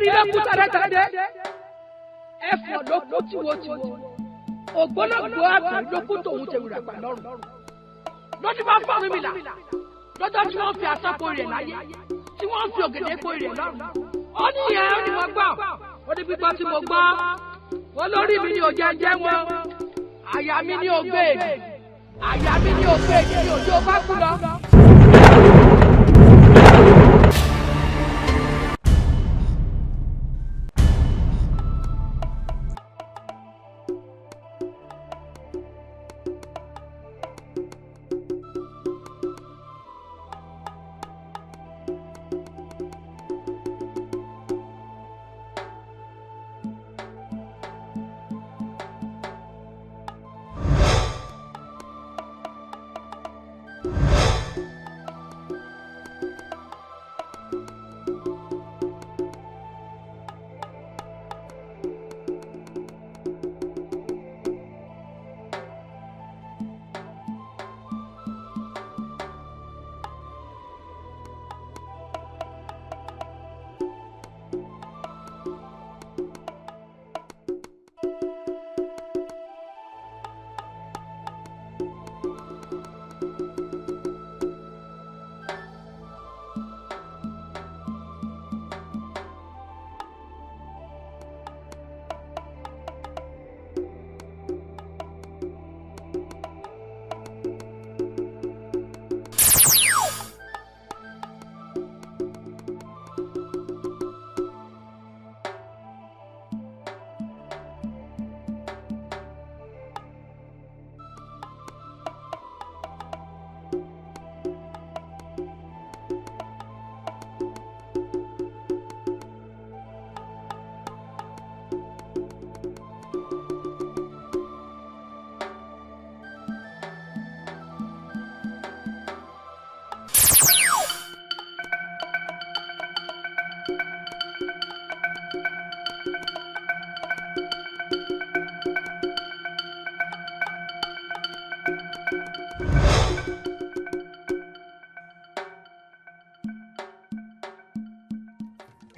Erin ló kú tadétadé, ẹfọ̀n ló kú tìwotìwo, ògbólógbòó àgbọ̀n ló kú tòun tewúrẹ́ pa lọ́rùn. Lọ́dún bá fọ́ mi là lọ́jọ́ tí wọ́n fi aṣọ po rẹ̀ láyé, tí wọ́n fi ògèdè po rẹ̀ lọ́rùn. Ó ní ìyẹn ó ní mo gbọ́, ó ní gbígbọ́ tí mo gbọ́. Wọ́n lórí mi ní òjẹ́ jẹ́ wọn, àyà mi ní ògbé èdè, àyà mi ní ògbé èdè ní òjò bá kú lọ.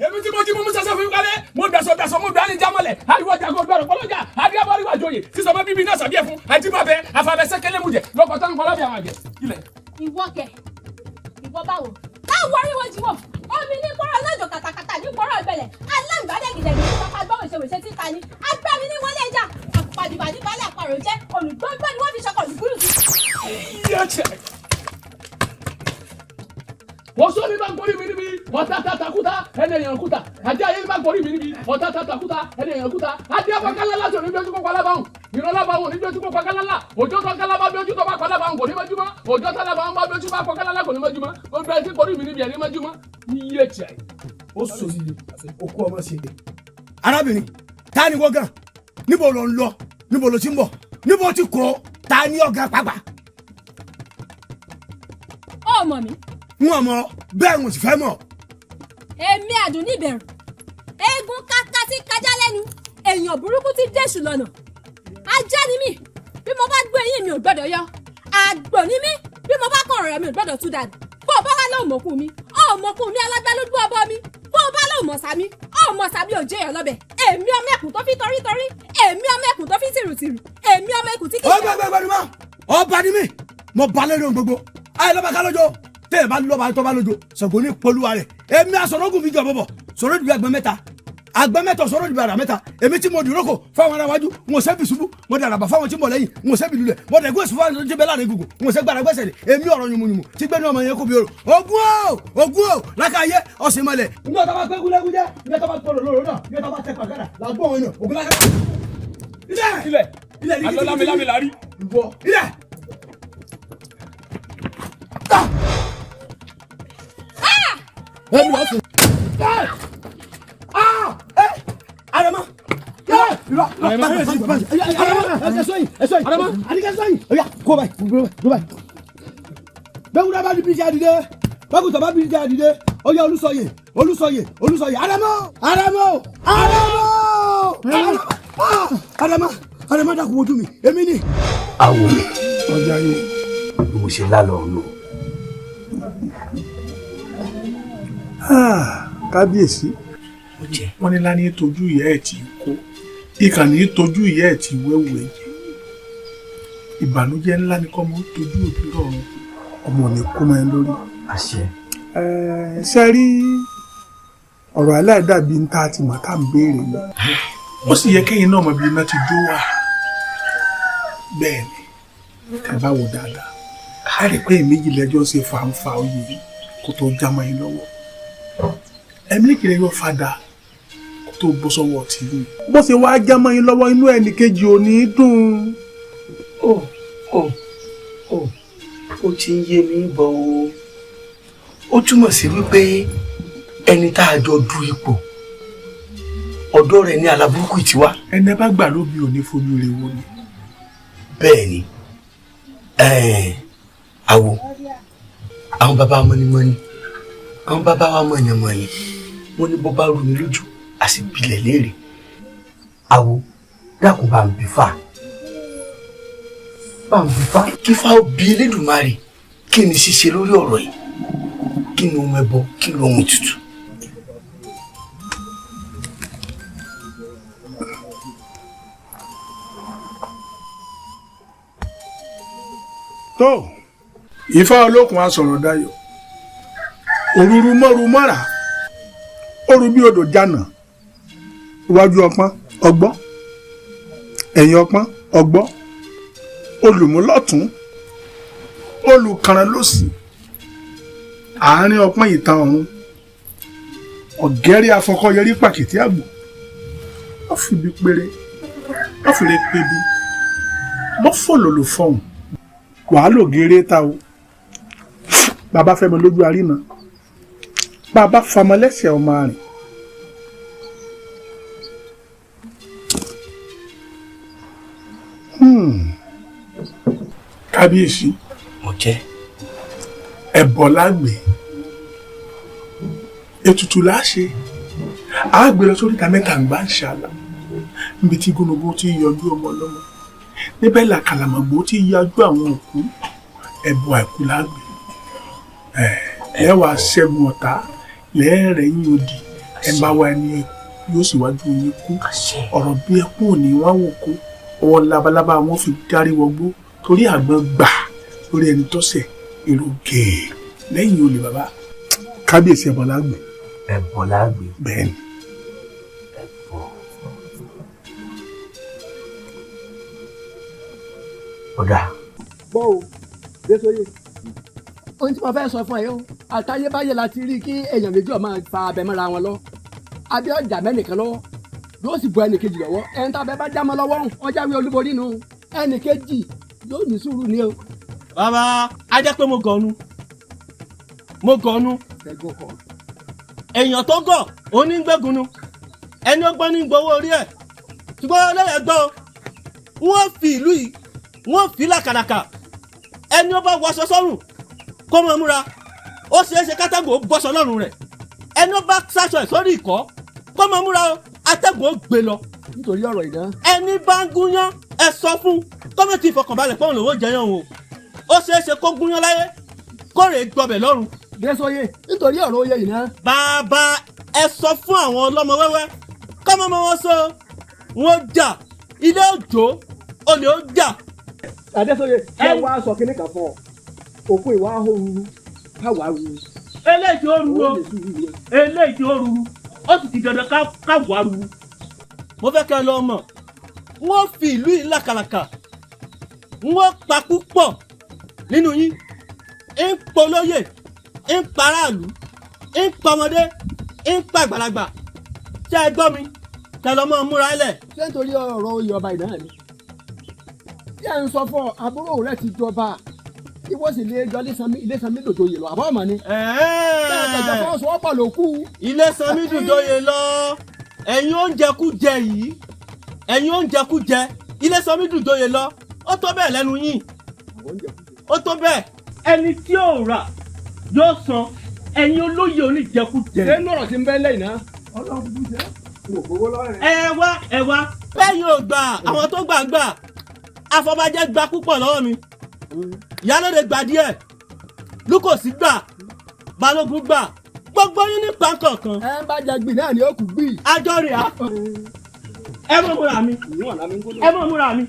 Èmi tí mo jí mo mú sẹsẹ fún kálẹ̀, mo daṣọ daṣọ, mo dání jámọ́lẹ̀, ariwo ọjà kò gbọdọ̀ kọlọ́jà adébárí wà joyè sísọ bá bíbí náà sàbí ẹ̀fún àjíbàbẹ àfàbẹsẹ kẹlẹ́mùjẹ lọ́kọ̀ tán kọlá bí àwọn àjẹ ilẹ̀. Ìwọ kẹ, ìwọ báwo táwọn oríwọ jíwọ omi ní kọ́rọ̀ lọ́jọ́ kàtàkàtà ní kọ́rọ̀ ìbẹ̀lẹ̀ aláǹgbádẹ́gidẹ̀gì ní pápá gbọ́ wèsèwèsè títa ni agbẹ́mi ní wọlé ẹja àpàdìbà ní balẹ̀ àparò jẹ́ olùgbọ́ngbọ́n ni wọ́n fi ṣọkọ̀ lùgbúrù sí. Wọ́n sọ ní bá gorí mi níbi ọ̀tá tàtàkùtà ẹni èèyàn kúta, àjẹ́ ayé ní bá gorí mi níbi ọ̀tá tàtàkùtà ẹni èèyàn kúta. Adé afọ kálálá tí òní bí ojú kó pa alábàáhùn, ìran alábàáhùn òní bí ojú kó pa kálálá, òjò tó kálá bá bí ojú tó bá pa alábàáhùn kò ní mọ́júmọ́, òjò tó alábàáhùn bá bí ojú bá pa kálálá kò ní mọ́júmọ́, gbogbo ẹni tí gorí mi níbi ẹni mọ́júmọ́ iye tiẹ̀. Ó sọ yìí òkú ọmọ sí i. Arábìnrin, ta ni wọ́n gan? Níbo ló ń lọ? Níbo ló ti ń bọ̀? Níbo ti kọ́? Ta ni ọ̀gá pàápàá? Ọmọ mi. N ò mọ̀, bẹ́ẹ̀ n ò sì fẹ́ mọ̀. Èmi Àdùnní ìbẹ̀rù, eégún káká tí kájá lẹ́nu, èèyàn burúkú tí dẹ̀sù lọ́nà. Ajá ni mí, bí mo bá gbé eyín mi ò gbọ́dọ̀ yọ. Àgbò ni mí, bí mo bá kọ̀ ọ̀rọ̀ mi ò gbọ́dọ̀ tú dànù. Bó o bá wá lóun mọ̀kú mi, ó mọ̀kú mi alágbálójú ọbọ mi. Bó o bá lóun mọ̀sá mi, ó mọ̀sá mi ò jẹyàn lọ́bẹ̀. Èmi ọmọ ẹkùn tó fi torítorí, èmi ọmọ ẹkùn tó fi tìrùtìrù, èmi ọmọ ẹkùn tí kì í. Ọgbà gbàgbà ni mọ́, ọba ni mí, mo balẹ̀ lóhun gbogbo. Ayé lọ́ba ká lójó, tẹ́ ẹ bá lọ́ba tó bá lójó, Ṣàngó ní polúwa rẹ̀. Èmi aṣọ̀rọ̀gùn fi jọ bọ̀bọ̀, sọ̀rọ̀ ìdìbò àgbẹ̀ mẹ́ta, àgbẹ̀ mẹ́ta sọ̀rọ̀ ìdìbò àrà mẹ́ta. Èmi tí mo dúró kò fáwọn ará wájú, n ò sẹ́bi ṣubú, mo dàràbà fáwọn tí mo lẹ́yìn, n ò sẹ́bi lulẹ̀, mo dẹ̀gbẹ́ sùn fáwọn tí bẹ́ẹ̀ láàrin gbogbo, n ò sẹ́ gbàrà gbẹ́sẹ̀ lé. Èmi ọ̀rọ̀ yùmùyùmù tí gbẹ́nu ọmọ yẹn kò bí orò. Ogun o, ogun o, lákàáyé ọ̀sìn mọ́lẹ̀. Nígbà tó bá pẹ́ gúlẹ́gúlẹ́, nígbà tó bá pọ̀ lòlòrò náà, nígbà tó bá tẹ pàgádà, làgbọ́ òun yàn, ògùn lákàá. Ilẹ̀! Ilẹ̀! Ilẹ̀ ní Àlọ́ lámilámi la rí. Ìwọ! Ilẹ̀! Ẹnu ọ̀sìn. Arẹmọ. Arẹmọ. Arẹmọ. Ọya kó báyìí, kó báyìí. Bẹ́wúrẹ́ bá bíbí jẹ́ àdìdé, bákùtà bá bíbí jẹ́ àdìdé, ọya Olúsọyè, Olúsọyè, Olúsọyè, Arẹmọ, Arẹmọ, Arẹmọ, Arẹmọ, Arẹmọ dàkú wojú mi, èmi ni. Awo ọjọ́ yìí bí mo ṣe lálọ́ ọ̀nà. Kábíyèsí, Wọ́n ní lání tójú ìyá ẹ̀ tí kó ìkànnì tójú ìyá ẹ̀ tí wẹ́wù ẹ̀jẹ̀. Ìbànújẹ́ ńlá ni kọ́ mọ́ tójú òbí rọrùn, ọmọ ò ní kú mọ́ ẹ lórí. Àṣẹ. Ṣe rí ọ̀rọ̀ aláìdàbí ń tá a ti mọ̀ tá à ń béèrè ni, ó sì yẹ kẹ́yìn náà mọ̀ bí iná ti jó wà. Bẹ́ẹ̀ ni, tẹ́ bá wò dáadáa a rí i pé èméjì lẹ́jọ́ ṣe fàǹfà oyè yìí kó tó já mọ́ yín lọ́wọ́, ẹ̀mí lẹ́jọ́ fàdà kó tó bọ́ sọ́wọ́ tì í. Bó ṣe wáá já mọ́ yín lọ́wọ́, inú ẹnì kejì ò ní í dùn. Ó ó ó, ó ti ń yé mi bọ̀ o. Ó túmọ̀ sí wípé ẹni tá a jọ du ipò, ọ̀dọ́ rẹ̀ ní aláburúkú ti wá. Ẹni ẹ bá gbà lóbi ò ní fojú rẹ̀ wò ni. Bẹ́ẹ̀ ni, àwo àwọn bàbá mọ́nímọ́ní, àwọn bàbá wa mọ̀nyànmọ̀nyàn, wọ́n ní bó bá rú mi lójú a sì bilẹ̀ léèrè. Àwo, dákun, bá ń bí fà, bá ń bí fà, kí fà ó bí Elédùmarè kí ni ṣíṣe lórí ọ̀rọ̀ yìí, kí ni ohun ẹbọ, kí ni ohun ètùtù. Tó Ifá olókun asọ̀rọ̀ dayọ̀, òrùrù mọ́ru mọ́ra, òru bí odò jànà, iwájú ọpọ́n ọgbọ́n, ẹ̀yìn ọpọ́n ọgbọ́n, olùmúlọ̀tún, olùkànràn lósì, àárín ọpọ́n ìta ọ̀run, ọ̀gẹ́rẹ́ afọkọ́yẹrí pàkìtì àgbò, wọ́n fi ibi péré, wọ́n fi lè pebi, wọ́n fòlòlò fọ̀hún, wàá lò géré ta o. Bàbá fẹ́mi lójú àrínà, bàbá famọ lẹ́sẹ̀ ọmọ àrìn. Kábíyèsí. Mo jẹ́. Ẹ̀bọ̀ lágbè, ètùtù láṣẹ, a gbé lọ sórí ìta mẹ́ta ń gbà ń ṣàlà, níbi tí gúnugún ti yọjú ọmọ ọlọ́mọ, níbẹ̀ làkàlàmọ̀gbò ti yọjú àwọn òkú. Ẹ̀bọ̀ àìkú lágbè, lẹ́wàá ṣẹ́gun ọ̀tá lẹ́ẹ̀rẹ̀ yín odi, ẹ̀ bá wa ẹni yóò sì wájú yín kú. Ọ̀rọ̀ bí ẹkún òní wọn wò kó ọwọ́ labalábá wọn fi dárí wọgbó, torí àgbọn gbà lórí ẹni tọ́sẹ̀ èrò gèè lẹ́yìn olè bàbá. Kábíyèsí, ẹ̀bọ̀ lágbè. Ẹ̀bọ̀ lágbè. Bẹ́ẹ̀ ni. Ẹ̀bọ̀. Ọ̀dà. Gbọ́ o, Désóyè, ohun tí mo fẹ́ sọ fún ẹ yìí o, àtayébáyé la ti rí kí èèyàn méjì máa fa abẹ mọ́ra wọn lọ. Abẹ́ ọjà mẹ́nìkan lọ́wọ́ yóò sì bọ ẹnìkejì lọ́wọ́. Ẹni tá a bẹ bá já mọ́ lọ́wọ́, ọjà wí olúborí nu, ẹnìkejì yóò ní sùúrù ni o. Bàbá, a jẹ́ pé mo gọ̀ọ́nu, mo gọ̀ọ́nu. Èèyàn tó gọ̀ onígbẹ́gunnu, ẹni ó gbọ́n ní gbowó orí ẹ̀. Ṣùgbọ́n ọlọ́yẹ̀ gbọ́ o, wọ́n fi ìlú yìí, wọ́n fi làkàlàkà. Ẹni ó bá wọṣọ sọ́rùn kó máa múra, ó ṣeé ṣe kátàgùn ó bọ́ṣọ lọ́rùn rẹ̀. Ẹni ó bá ṣaṣọ ẹ̀ sórí ìkọ́ kó máa múra o, atẹ́gùn ó gbé lọ. Nítorí ọ̀rọ̀ ìdán. Ẹni bá ń gúnyán, ẹ sọ fún kọ́mẹ̀tì ìfọkànbalẹ̀ pọ́n lòun ó jẹyàn o, ó ṣeé ṣe kó gúnyán láyé kóre gbọbẹ̀ lọ́rùn. Désóyè, nítorí ọ̀rọ̀ oyè yìí náà. Bàbá, ẹ sọ fún àwọn ọlọ́mọ wẹ́wẹ́ kọ́mọ mọ wọn sọ wọn jà, ilé òjò olè ó jà. Adésóyè, ẹ wá sọ kíní kan fún ọ, òkú ìwà ahóoru káwá ru. Eléyìí tí ó ru o, eléyìí tí ó ru, ó sì ti dandan ká wà ru. Mo fẹ́ kẹ́ ẹ lọ mọ̀, wọ́n fi ìlú yìí làkàlàkà, wọ́n pa púpọ̀ nínú yín, ń polóyè, ń paráàlú, ń pọmọdé, ń pàgbàlagbà. Ṣé ẹ gbọ́ mi? Tẹ lọ mọ́ múra lẹ̀. Ṣé nítorí ọ̀rọ̀ oyè ọba ìdáhà ni? Bí à ń sọ fún ọ, àbúrò rẹ ti jọba, ìwọ sì lè jọ Ilésanmí dòjòyè lọ, àbọ̀ ọmọ ni. Bẹ́ẹ̀ tẹ̀jọ́ fọwọ́sowọ́pọ̀ ló kú. Ilésanmí dòjòyè lọ, ẹ̀yin oúnjẹ kú jẹ yìí, ẹ̀yin oúnjẹ kú jẹ, Ilésanmí dòjòyè lọ, ó tó bẹ́ẹ̀ lẹ́nu yín, ó tó bẹ́ẹ̀. Ẹni tí ò rà yóò san, ẹ̀yin olóyè oníjẹkújẹ. Ṣé nọ̀rọ̀ ti ń bẹ́ lẹ́yìn náà? Ẹ wá, ẹ wá, bẹ́ẹ̀ yóò gbà, àwọn tó gbà gbà, afọbajẹ gba púpọ̀ lọ́wọ́ mi, ìyálóde gba díẹ̀, lukosi gbà, balógun gbà, gbogbo Gbogbo yín ní pàǹkọ̀kan. Ẹ ń bá jẹ gbì náà ni ó kù gbì. Àjọ rẹ̀ á. Ẹ mọ̀ múra mi. Ẹ mọ̀ múra mi.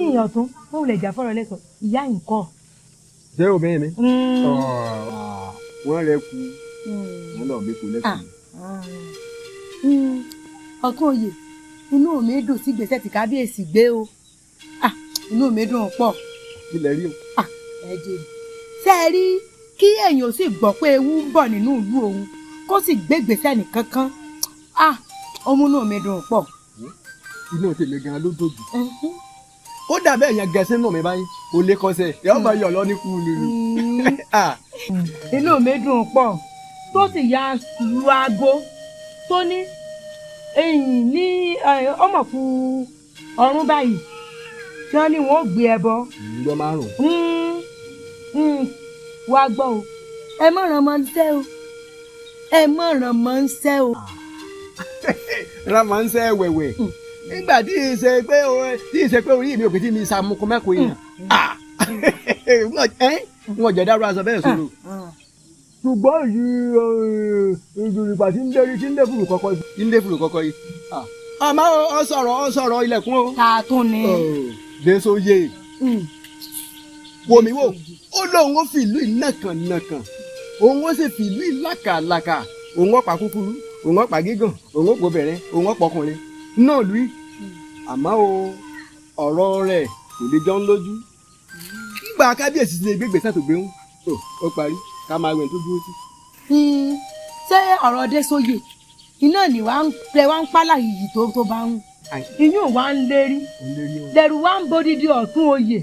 Ìyàn tún wọn ò lè jà fọ́rọ̀ lẹ́sọ̀ ìyá nǹkan. Ṣé obìnrin mi? Wọ́n rẹ kú. Wọ́n lọ bí kú lẹ́kùn. Ọ̀tún oyè, inú mi dùn sí ìgbésẹ̀ tí kábíyèsí gbé o. Inú mi dùn pọ̀. Ilẹ̀ rí o. Ẹ jẹ́ ṣé ẹ rí kí èèyàn sì gbọ́ pé ewu ń bọ̀ nínú ìlú òun kó sì gbé ìgbésẹ̀ nìkankan. Ó múnú mi dùn pọ̀. Inú tèmi gan ló dòdò. Ó dàbí ẹ̀yàn gẹ̀ẹ́sì nù mí báyìí, kò lè kọsẹ̀, ìyá ọmọ yọ̀ lọ ní kú lulu. Inú mi dùn pọ̀ tó sì ya lu aago tó ní ẹ̀yìn ní ọmọ fún ọrún báyìí tí wọ́n ní wọ́n ó gbé ẹbọ. Ìjọ márùn-ún. Wá gbọ́ o, ẹ mọ̀ ràn mọ́ ń sẹ́ o, ẹ mọ̀ ràn mọ́ ń sẹ́ o. Ràn mọ́ ń sẹ́ wẹ̀wẹ̀. Nígbà tí ì ṣe pé orí mi ò kì í tí mi sàmúkọ mẹ́kọ̀ọ́ yẹn. Wọ́n jẹ́ dárò aṣọ bẹ́ẹ̀ sọ̀rọ̀. Ṣùgbọ́n ìgbìrìpà tí ń lérí tí ń lé fùrù kọ́kọ́ yìí. Ń lé fùrù kọ́kọ́ yìí. Àmọ́ ọ sọ̀rọ̀ ilẹ̀kùn o. Ta tún ni. Desoye. Wò mí wò, ó lóun ó fi ìlú ìnàkànnàkàn, òun ó sì fi ìlú ìlàkàlàkà, òun ó pa kúkúrú, òun ó pa gígùn, òun ó gbobìnrin, òun ó pọkùnrin. Náà lùí. Àmọ́ o, ọ̀rọ̀ rẹ̀ kò lè jọ ń lójú. Nígbà kábíyèsí ti lè gbé ìgbésẹ̀ tó gbé ń, ó parí ká máa wẹ̀ tó dúró sí. Ṣé ọ̀rọ̀ Desoye iná ni wàá ń pẹ wá ń pálá yìí tó bá ń iyún wa ń lérí lẹ́rù wa ń bodidi ọ̀tún oyè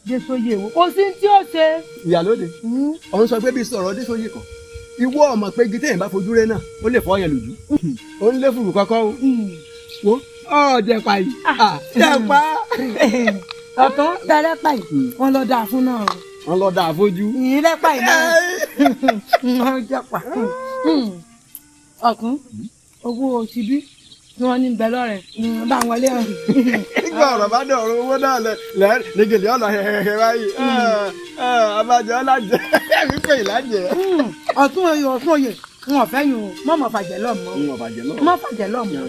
Desoye wo kò sí tí ó ṣe. Ìyálóde, òun sọ pé bí sọ̀rọ̀ Desoye kan ìwọ ọmọ pé igi téèyàn bá fojú rẹ náà ó lè fọ́ yẹn lójú. Ó ń lé fùrù kọ́kọ́ o. Wo ọ̀ jẹ̀pà yìí jẹ̀pà. Ọ̀tún tẹ́lẹ̀pà yìí wọ́n lọ dáa fún náà o. Wọ́n lọ dáa fojú. Ìrẹ́pà yìí náà wọ́n jẹ̀pà. Ọ̀tún owó tibí tí wọ́n ní bẹ lọ́rẹ̀ bá wọlé ọ̀run. Nígbà ọ̀rọ̀ bá dé ọ̀rọ̀ owó náà lẹ́ nígèlè ọ̀nà hẹ̀hẹ̀hẹ̀ báyìí. Abájọ ọ̀làjẹ́ ẹ̀mí pè lájẹ́. Ọ̀tún oyè ọ̀tún oyè n ò fẹ́ yun o, mọ̀ mọ̀ fàjẹ́ lọ́mọ. N ò fàjẹ́ lọ́mọ. Mọ̀ fàjẹ́ lọ́mọ.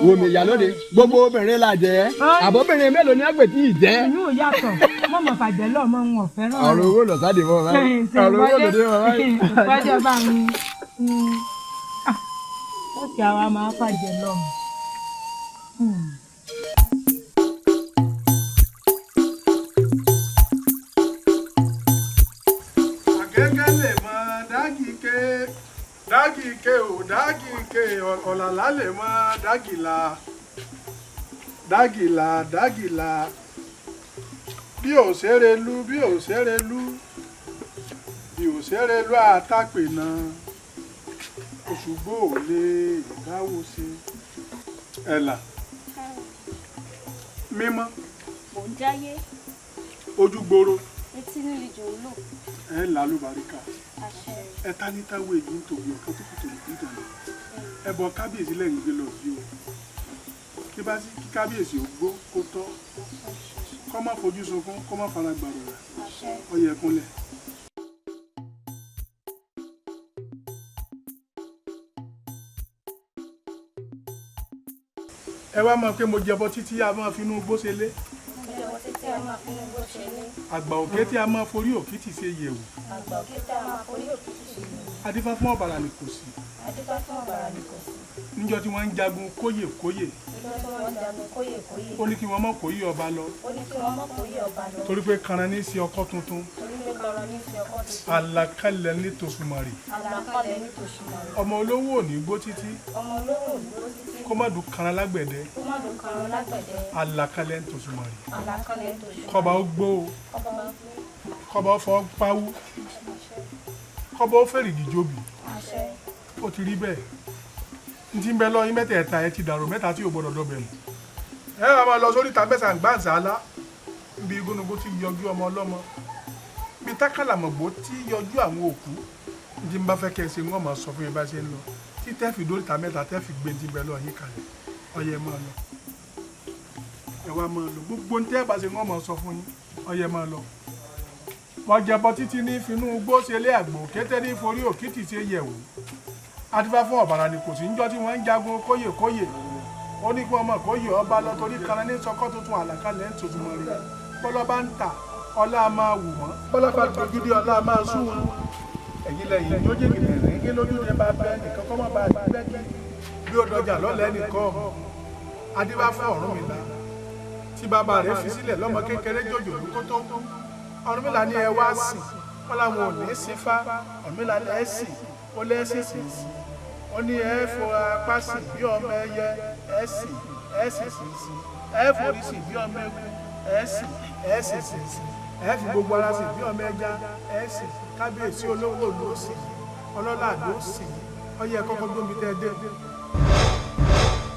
Wo mi ìyálóde, gbogbo obìnrin la jẹ́, àbóbìnrin mélòó ni àgbẹ̀ tí ì jẹ́. Inú yàtọ̀, mọ̀ mọ̀ fàjẹ́ lọ́mọ n ò fẹ́ràn. Ọ̀rọ̀ owó lọ sáde mọ́ báyìí. Ọ̀rọ̀ owó lọ dé mọ́ báyìí. Fàjẹ́ bá ń ó ti àwa máa fàjẹ́ lọ́mọ. Àgẹ́gẹ́ lè mọ dágìké dágìké ò dágìké ọ̀làlá lè mọ dágìlà dágìlà dágìlà bí ò ṣeré lu bí ò ṣeré lu bí ò ṣeré lu àtàpè náà Òṣùgbó ò lè dáwó ṣe. Ẹ̀là mímọ́. Mò ń jáyé. Ojú gbòòrò. Etí nílì jò ń lò. Ẹ là ló baríka. Àṣẹ. Ẹ ta ní táwọn èyí ń tòbi ọ̀kan tó kù tó lè fi dànù. Ẹ bọ kábíyèsí lẹ́yìn gbé lọ yìí o. Kí bá sí kí kábíyèsí ò gbó kó tọ́. Kọ́ má fojú sunkún kọ́ má fara gbàrúrà. Ó yẹ kúnlẹ̀. Ẹ wá mọ̀ pé mo jẹbọ títí a máa finú igbó ṣe lé. Àgbà òkè tí a máa forí òkìtì ṣe yẹ̀wò. Adífá fún ọ̀bàrà ní kò sí. Níjọ́ tí wọ́n ń jagun kóyè kóyè. Ó ní kí wọ́n má kóyè ọba lọ. Torí pé kanran ní í ṣe ọkọ́ tuntun. Àlàkalẹ̀ ní tòṣùmàrè. Ọmọ olówó ò ní gbó títí. Kó má dùn kanran lágbẹ̀dẹ. Àlàkalẹ̀ ní tòṣùmàrè. Kọba ó gbó o. Kọba ó fọ́ páwú. Kọba ó fèrègì jóbi. Ó ti rí bẹ́ẹ̀. N ti ń bẹ lọ́yìn mẹ́tẹ̀ẹ̀ta ẹ ti dàrú mẹ́ta tí ò gbọ́dọ̀ dọbẹ̀ nù. Ẹ wá máa lọ sórí ìta mẹ́sàn-án gbàǹsálá. Níbi igúnnugún ti yọjú ọmọ ọlọ́mọ. Bí tákàlàmọ̀gbò tí yọjú àwọn òkú. N ti ń bá fẹ́ kẹ́ ẹ ṣe ń wọ́n máa sọ fún mi bá ṣe ń lọ. Tí tẹ́ fi dórí ìta mẹ́ta tẹ́ fi gbé n ti bẹ lọ́yìn kalẹ̀. Ọyẹ máa lọ. Ẹ wá máa lọ. Gbogbo n tẹ́ bá ṣe ń wọ́n máa sọ fún yín. Ọyẹ máa lọ. Wọ́n jẹbọ títí ní finú gbó ṣe lé àgbò kété ní forí òkìtì ṣe yẹ̀wò. Adífá fún ọ̀bàrà ni kò sí ń jọ́ tí wọ́n ń jagun kóyèkóyè. Ó ní kí wọ́n mọ̀ kóyè ọba lọ torí kanra ní sọkọ́ tuntun àlàkalẹ̀ ń tòjúmọ́ rẹ̀. Bọ́lá bá ń tà ọlá máa wù wọ́n. Bọ́lá bá dojú dé ọlá máa sún wọn. Ẹ̀yin lẹ́yìn tó jẹ́ kìnìún kí lójú dé bá bẹ́ nìkan kọ́ mọ́ bá gbẹ́gí. Bí ó dọjà lọ́lẹ̀ nìkan adífá fún Ọ̀rúnmìlà tí bàbá rẹ̀ fi sílẹ̀ lọ́mọ kékeré jòjòló kó tó kú. Ọ̀rúnmìlà ní ẹ wá sìn, wọ́n làwọn ò ní sí fá. Ọ̀rúnmìlà ní ẹ sìn, ó lẹ́sìn sì sí. Ó ní ẹ fọ apá sìn bí ọmọ ẹyẹ, ẹ sìn, ẹ sì sì sí. Ẹ forí sìn bí ọmọ eku, ẹ sìn, ẹ sì sì sí. Ẹ fi gbogbo ara sìn bí ọmọ ẹja, ẹ sìn. Kábíyèsí olówó ló sìn, ọlọ́lá ló sìn. Ọyẹ kọ́kọ́ gbómi tẹ́ dé.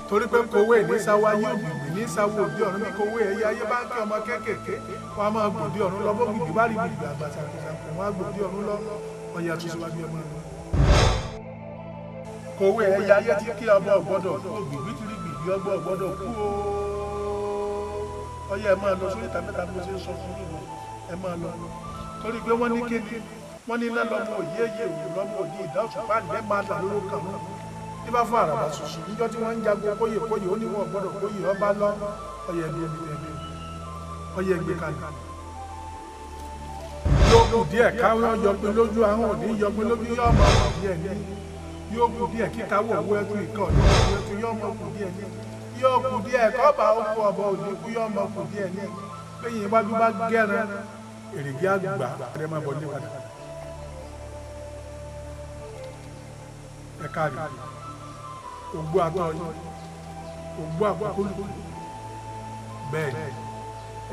Torí pé kowé ní sáwọ́ ayé ògbìgbì ní sáwọ́ òde ọ̀run bí kowé ẹyẹ ayé bá ń kí ọmọ kéékèèké wọn a máa gbòde ọ̀run lọ bó gbìgbì bá rí gbìgbì àgbà ṣàkóṣàkó wọn á gbòde ọ̀run lọ ọyẹ àtúnṣe ọmọ lọ. Kowé ẹyẹ ayé tí kí ọmọ ọ̀gbọ́dọ̀ kú ògbìgbì tí rí gbìgbì ọgbọ́ ọ̀gbọ́dọ̀ kú o. Ọyẹ ẹ máa lọ sórí ìta mẹ́ta bí mo ṣe ń sọ fún yín ẹ máa lọ. Torí pé wọ́n ní kéde wọ́n ní iná lọ́mọ òye èyí òun lọ́mọ òdì ìdá òṣùpá ǹdẹ́ máa là lóró kàn án. Níbà fún àràbà ṣùṣù níjọ́ tí wọ́n ń jagun kóyè kóyè ó ní wọn gbọ́dọ̀ kóyè ọba lọ ọyẹ ẹbí ẹbí tẹ̀lé ọyẹ ẹgbẹ́ kalẹ̀. Yóò kù díẹ̀ káwọn yọpin lójú ahọ́n òní yọpin lójú yóò mọ kù díẹ̀ ní. Yóò kù díẹ̀ kíkawó òwú ẹtù ìkọ́ òní òwú ẹtù yóò mọ kù díẹ̀ ní. Yóò kù díẹ̀ kọ́ba òkú ọ̀bọ òní kú yóò mọ kù díẹ̀ ní. Lẹ́yìn iwájú bá gẹ́ran èrègé àgbà ẹ máa bọ̀ ní padà. Ẹ káàrí ògbó àtọ yìí ògbó àkókò bẹ́ẹ̀ ni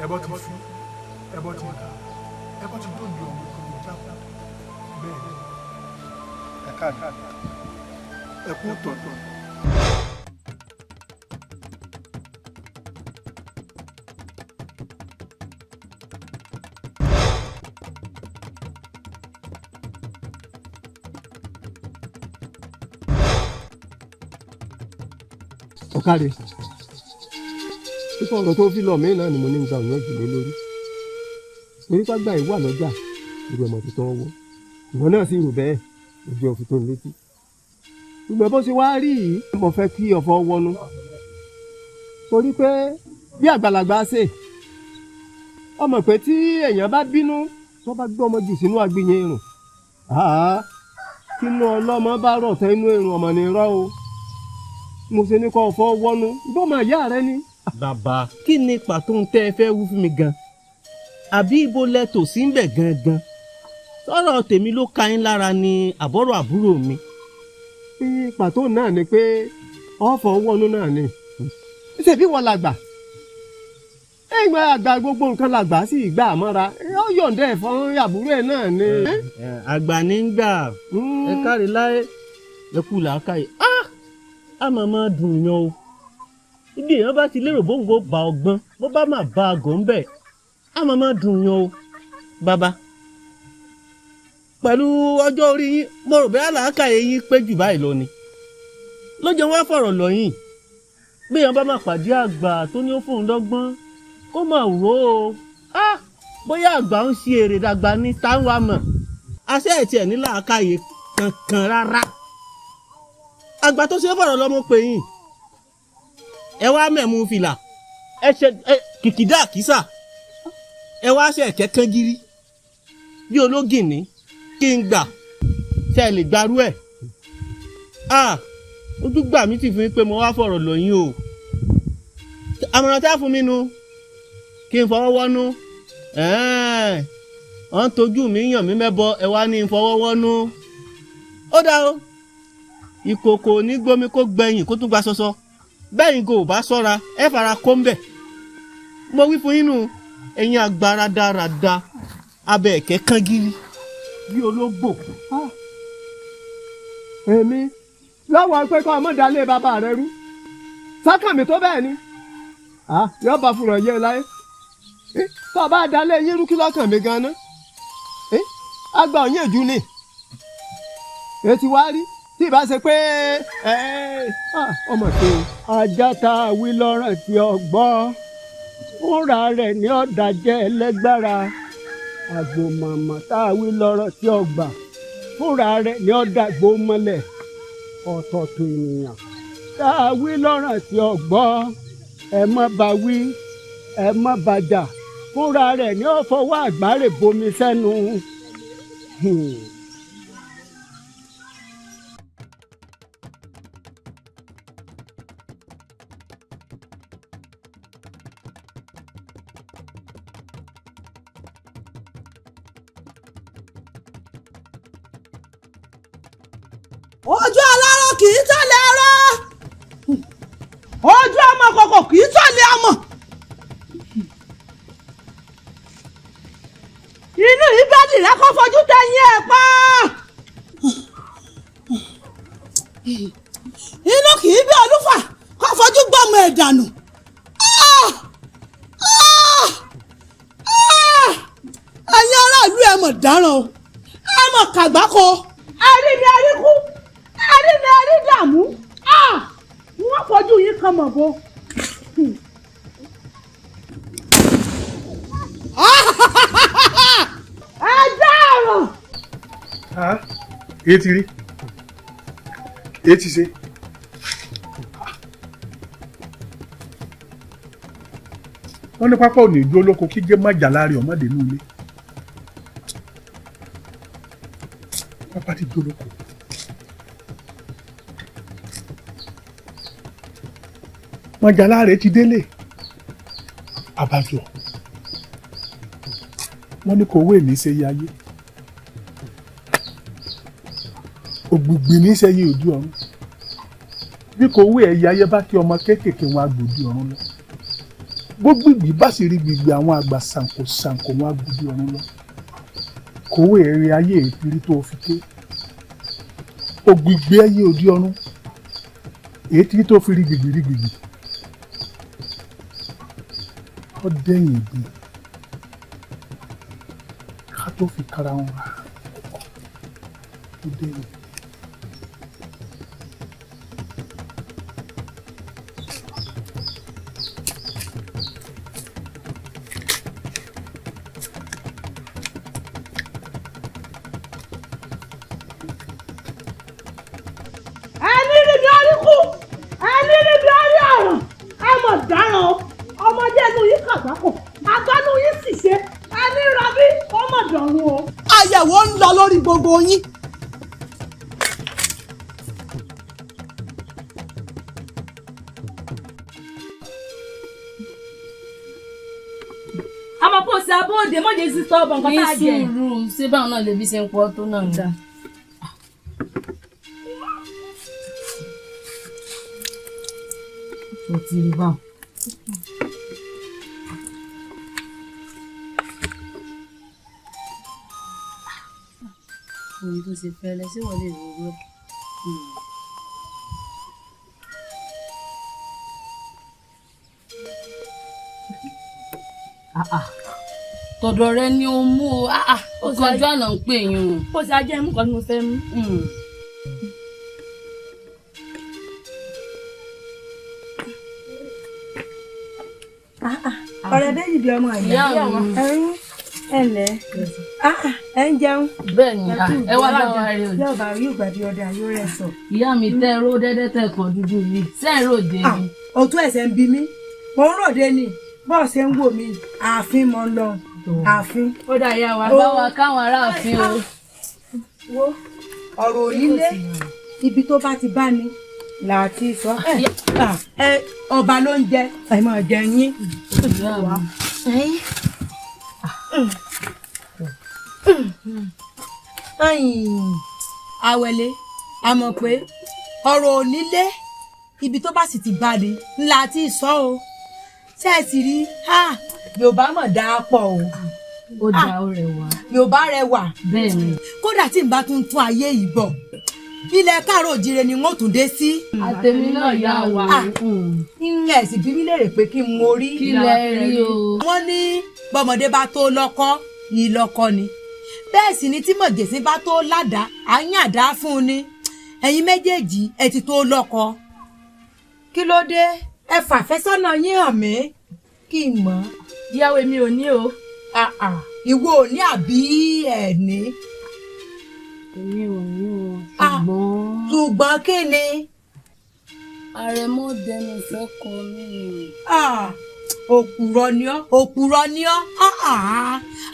ẹbọ ti fi ẹbọ ti dà ẹbọ ti dòdò ọmọ ìkọlù jápọ bẹ́ẹ̀ ni ẹ káàrí ẹ kú tọ̀tọ̀. Ọ̀kàrẹ̀ pípọ̀ ọ̀rọ̀ tó fi lọ mí náà ni mo ní gba òyìnbó jùlọ lórí torí pàgbà yìí wà lọ́jà irú ọmọ tuntun ọwọ́ ìwọ náà sì rò bẹ́ẹ̀ ojú ọ̀fìn tó ń létí ṣùgbọ́n bó ṣe wá rí yìí mo fẹ́ kí ọ̀fọ̀ wọnú torí pé bí àgbàlagbà ṣe ọmọ pé tí èèyàn bá bínú tó bá gbé ọmọ jù sínú agbìyàn irun kí inú ọlọ́mọ bá rọ̀ tán inú irun ọmọ ní rọ́ o mo ṣe ní kọ́ ọ̀fọ̀ wọnú bó máa yá rẹ ni. Bàbá kí ni pàtó ń tẹ́ ẹ fẹ́ wú fún mi gan àbí ibo lẹ tò sí ń bẹ̀ gangan sọ̀rọ̀ tèmi ló ka yín lára ni àbọ̀rọ̀ àbúrò mi. Pàtó náà ni pé ọ̀fọ̀ wọnú náà ni ṣèbí wọ́n làgbà ẹgbẹ́ àgbà gbogbo nǹkan làgbà sì gbà mọ́ra ó yọ̀ǹda ẹ̀ fún àbúrò ẹ̀ náà ni. Àgbà ní ń gbà ẹ káre láyé ẹ kú làákàyè a máa máa dùn yan o ibi èèyàn bá ti lérò bóun kò bá ọgbọ́n bó bá máa bá àgọ́ ń bẹ̀ a máa máa dùn yan o bàbá pẹ̀lú ọjọ́ orí yín mo rò bẹ́ẹ̀ làákàyè yín pé jù báyìí lọ ni lọ́jọ́ wá fọ̀rọ̀ lọ́yìn bí èèyàn bá máa pàdé àgbà tó ní ó fóun lọ́gbọ́n kó máa rò ó bóyá àgbà ń ṣe èrè dàgbà ní táwọn àmọ̀ àṣẹ ẹ̀ tiẹ̀ ní làákàyè kankan rárá àgbà tó ṣe é fọ̀rọ̀ lọ́mọ pé yín ẹ wá mẹ̀mú fìlà ẹ ṣe ẹ kìkìdá àkísà ẹ wá ṣe ẹ̀kẹ́ kán gírí bí ológìnní kí n gbà ṣe lè gbarú ẹ̀ ojú gbà mí ti fún mi pé mo wá fọ̀rọ̀ lọ yín o àmọ̀ràn tá a fún mi nu kí n fọwọ́ wọ́nú ọ̀n tójú mi yàn mí mẹ́bọ ẹ wá ní n fọwọ́ wọ́nú ó dá o ìkòkò ní gbomi kó gbẹ̀yìn kó tún gba ṣọṣọ bẹ́yìn kò bá ṣọ́ra ẹ fara kó ń bẹ̀ mo wí fún yín nù ẹ̀yin àgbà rádaràda abẹ́ ẹ̀kẹ́ kán gírí bí ológbò. Èmi lọ́wọ́ pé kọ́ ọmọ dalé bàbá rẹ rú sákàmì tó bẹ́ẹ̀ ni yóò bá fúnra yé láyé tó o bá dalé yín rú kí lọ́kàn mi gan-an àgbà òyìn èjú ni ètí wá rí tí ìbá ṣe pé ọmọ ṣe o. Ajá tá a wí lọ́rọ̀ tí ọ gbọ́ fúnra rẹ̀ ní ọ̀dàjẹ́ ẹlẹ́gbára. Àgbòmọ̀mọ̀ tá a wí lọ́rọ̀ tí ó gbà fúnra rẹ̀ ni ó dàgbò mọ́lẹ̀. Ọ̀tọ̀ọ̀tọ̀ ènìyàn tá a wí lọ́rọ̀ tí ó gbọ́, ẹ má bá wí, ẹ má bá jà, fúnra rẹ̀ ni ó fọwọ́ àgbáre bomi sẹ́nu. Ojú aláró kì í tọ̀lé ará, ojú ọmọ kòkò kì í tọ̀lé ọmọ. Inú ìbẹ́ẹ̀dì rẹ kò fojú tẹ̀yìn ẹ̀ pa. Inú kì í bí olúfà kò fojú gbọ́mọ ẹ̀ dànù. Ẹ̀yin aráàlú ẹ̀ mọ̀ dáràn o, ẹ̀ mọ̀ kàgbákò. Ẹ̀rí ni ẹ̀rí kú, ẹ̀rí ni ẹ̀rí dààmú. Wọ́n fojú yín kan mọ̀ bo. Ẹ dáràn. Èyí ti rí, èyí ti ṣe. Wọ́n ní pápá òní ìjó olóko kí jẹ́ májà láàrin ọmọdé inú ilé. Pápá ti jó olóko. Májà láàrin ti délé. Àbájọ. Wọ́n ní kò wé ní ṣe yé ayé. Ògbùgbì ní ṣe yé òdi ọ̀run. Bí kò wé ẹ̀yà ayé bá kí ọmọ kéékèèké wọn agbòdì ọ̀run lọ. Gbógbìgbì bá sì rí gbìgbì àwọn àgbà ṣàǹkó ṣàǹkó wọn agbòdì ọ̀run lọ. Kò wé ẹ̀rẹ̀ ayé èéfìrí tó fi ké. Ògbìgbì ẹyẹ òdi ọ̀run. Èéfìrí tó fi rí gbìgbì rí gbìgbì. Ó dẹ́yìn ìgbín. Ká tó fi kára wọn rà. Ó dẹ́yìn. Ẹni rí mi orí kú, ẹni rí mi orí ọ̀ràn, ẹ mọ̀ dáràn o. Ọmọdé inú yín kàgbákò, àgbánú yín sì ṣe, ẹni rọbí ọmọ dọ̀run o. Àyẹ̀wò ń lọ lórí gbogbo yín. Àmọ́ kò sí abóòdè mọ́jẹ́ sí sọ́ọ̀bù nǹkan tá a jẹ. Ní sùúrù, ṣé báwọn náà lè fi ṣe ń pọ̀ tó náà ni. Mo ti rí báwọn. Orí tó ṣe fẹ́lẹ́, ṣé wọ́n lè rí owó ẹ̀? Tọ̀dọ̀ rẹ ni o mú o, ó kọjú àná ń pè yín o. Kò sí ajé mú kan tí mo fẹ́ mú. Ọ̀rẹ́ bẹ́ẹ̀ bí ọmọ ìyá ẹ ǹlẹ́, ẹ ń jẹun. Bẹ́ẹ̀ni, ẹ wá bá wa rí o. Yóò bá yóò gbàdí ọdẹ yóò rẹ sọ. Ìyá mi tẹ́ ẹ ró dẹ́dẹ́ tẹ̀ kàn dúdú mi, ṣé ẹ ròde ni? Òtún ẹ̀sẹ̀ ń bi mí, mò ń ròde ni, bọ́ọ̀ ṣe ń wò mí, ààfin mò ń lọ, ààfin. Ó dà ìyá wa bá wa káwọn aráàfin o. Wo ọ̀rọ̀ onílé, ibi tó bá ti bá ni là á ti sọ. Ẹ ọba ló ń jẹ, ẹ máa jẹ yín. Àwẹ̀lé, a mọ̀ pé ọ̀rọ̀ onílé ibi tó bá sì ti bá ni ńlá ti sọ o. Ṣé ẹ sì rí, Yorùbá mọ̀ dáa pọ̀ o. Ó dáa, ó rẹwà. Yorùbá rẹwà. Bẹ́ẹ̀ni. Kódà tí n bá tún tún ayé yìí bọ̀, ilẹ̀ káàárọ̀ òjìrè ni wọ́n tún dé sí. Àtẹ̀mí náà yá wa. Ńlẹ̀ sì bí mi léèrè pé kí n mo rí. Kí lẹ rí o. Wọ́n ní bọ́mọdé bá tó lọ́kọ́ ìlọ́kọ́ ni. Bẹ́ẹ̀ sì ni tí mọ̀jẹ̀sín bá tó ládàá, à ń yàdá fún un ni. Ẹ̀yin méjèèjì ẹ ti tó lọ́kọ. Kí ló dé? Ẹ fàfẹ́sọ́nà yín hàn mí kí n mọ̀. Ìyàwó mi ò ní o. Ìwọ ò ní àbí ẹ̀ ní. Èmi ò ní o, ṣùgbọ́n. Ṣùgbọ́n kí ni. Àrẹ̀mọ dẹnu ìfẹ́ kọ mí. Òpùrọ̀ ni ọ́, òpùrọ̀ ni ọ́.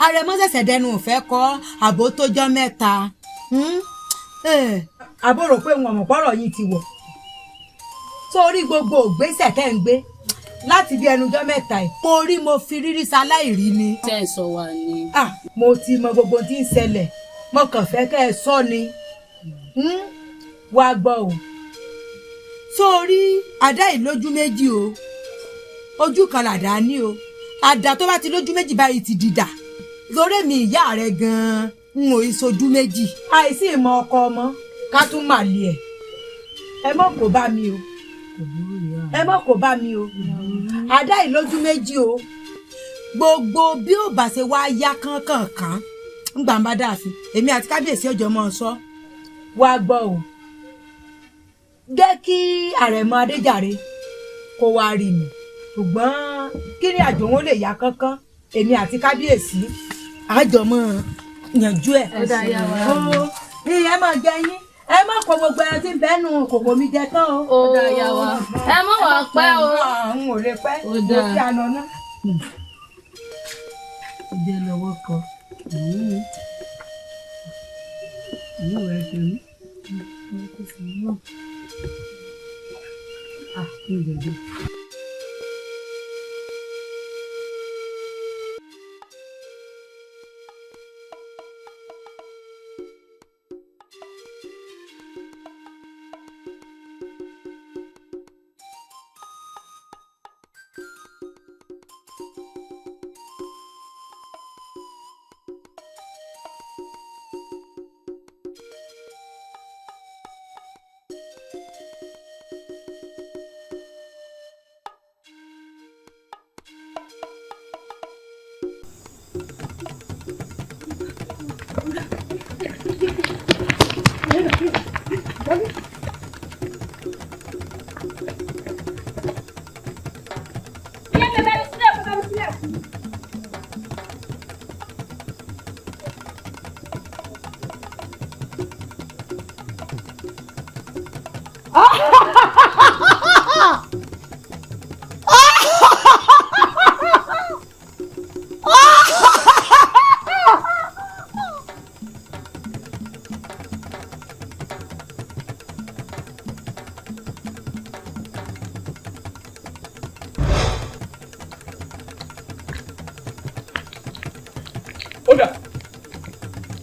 Àrẹ̀mọ ṣẹ̀ṣẹ̀ dẹnu ìfẹ́ kọ àbó tó jọ́ mẹ́ta. Àbó rò pé wọn mọ̀ pọ́rọ̀ yìí ti wọ̀. Sórí gbogbo ògbésẹ̀ tẹ́ ń gbé láti bí ẹnujọ́ mẹ́ta yìí, mo rí mo fi rírí ṣaláìrí ni. Tẹ́ ẹ sọ wà ní. Mo ti mọ gbogbo tí ń ṣẹlẹ̀, mo kàn fẹ́ kẹ́ ẹ sọ ni. Wá gbọ́ o, sórí àdá yìí lójú méjì o, ojú kan làdá ní o. Àdá tó bá ti lójú méjì báyìí ti dìdà. Lórí mi ìyá rẹ gan-an n ò sojú méjì. Àìsí ìmọ̀ ọkọ ọmọ ká tún mà lè ẹ̀. Ẹ mọ̀ kó bá mi o, ẹ mọ̀ kó bá mi o. Àdá yìí lójú méjì o. Gbogbo bí ó bá ṣe wá yá kánkànkán ń gbà ń bá dàáfin, èmi àti kábíyèsí ọjọ́ mọ́ ọ sọ. Wá gbọ́ o, jẹ́ kí Àrẹ̀mọ Adéjàre kó wá rí mi, ṣùgbọ́n kí ni àjò wọn lè yá kánkán, èmi àti kábíyèsí àjọ mọ́ yanjú ẹ̀. Ẹ máa jẹ yín, ẹ má kó gbogbo ẹran tí ń bẹ́ẹ̀ nù kòkò mi jẹ tán o. Ó dáa yá wa, ẹ má wàá pẹ́ o. N ò lè pẹ́, mo ti àná náà. Jẹ́ lọ́wọ́ kan. Àánú rẹ̀ ṣe mí.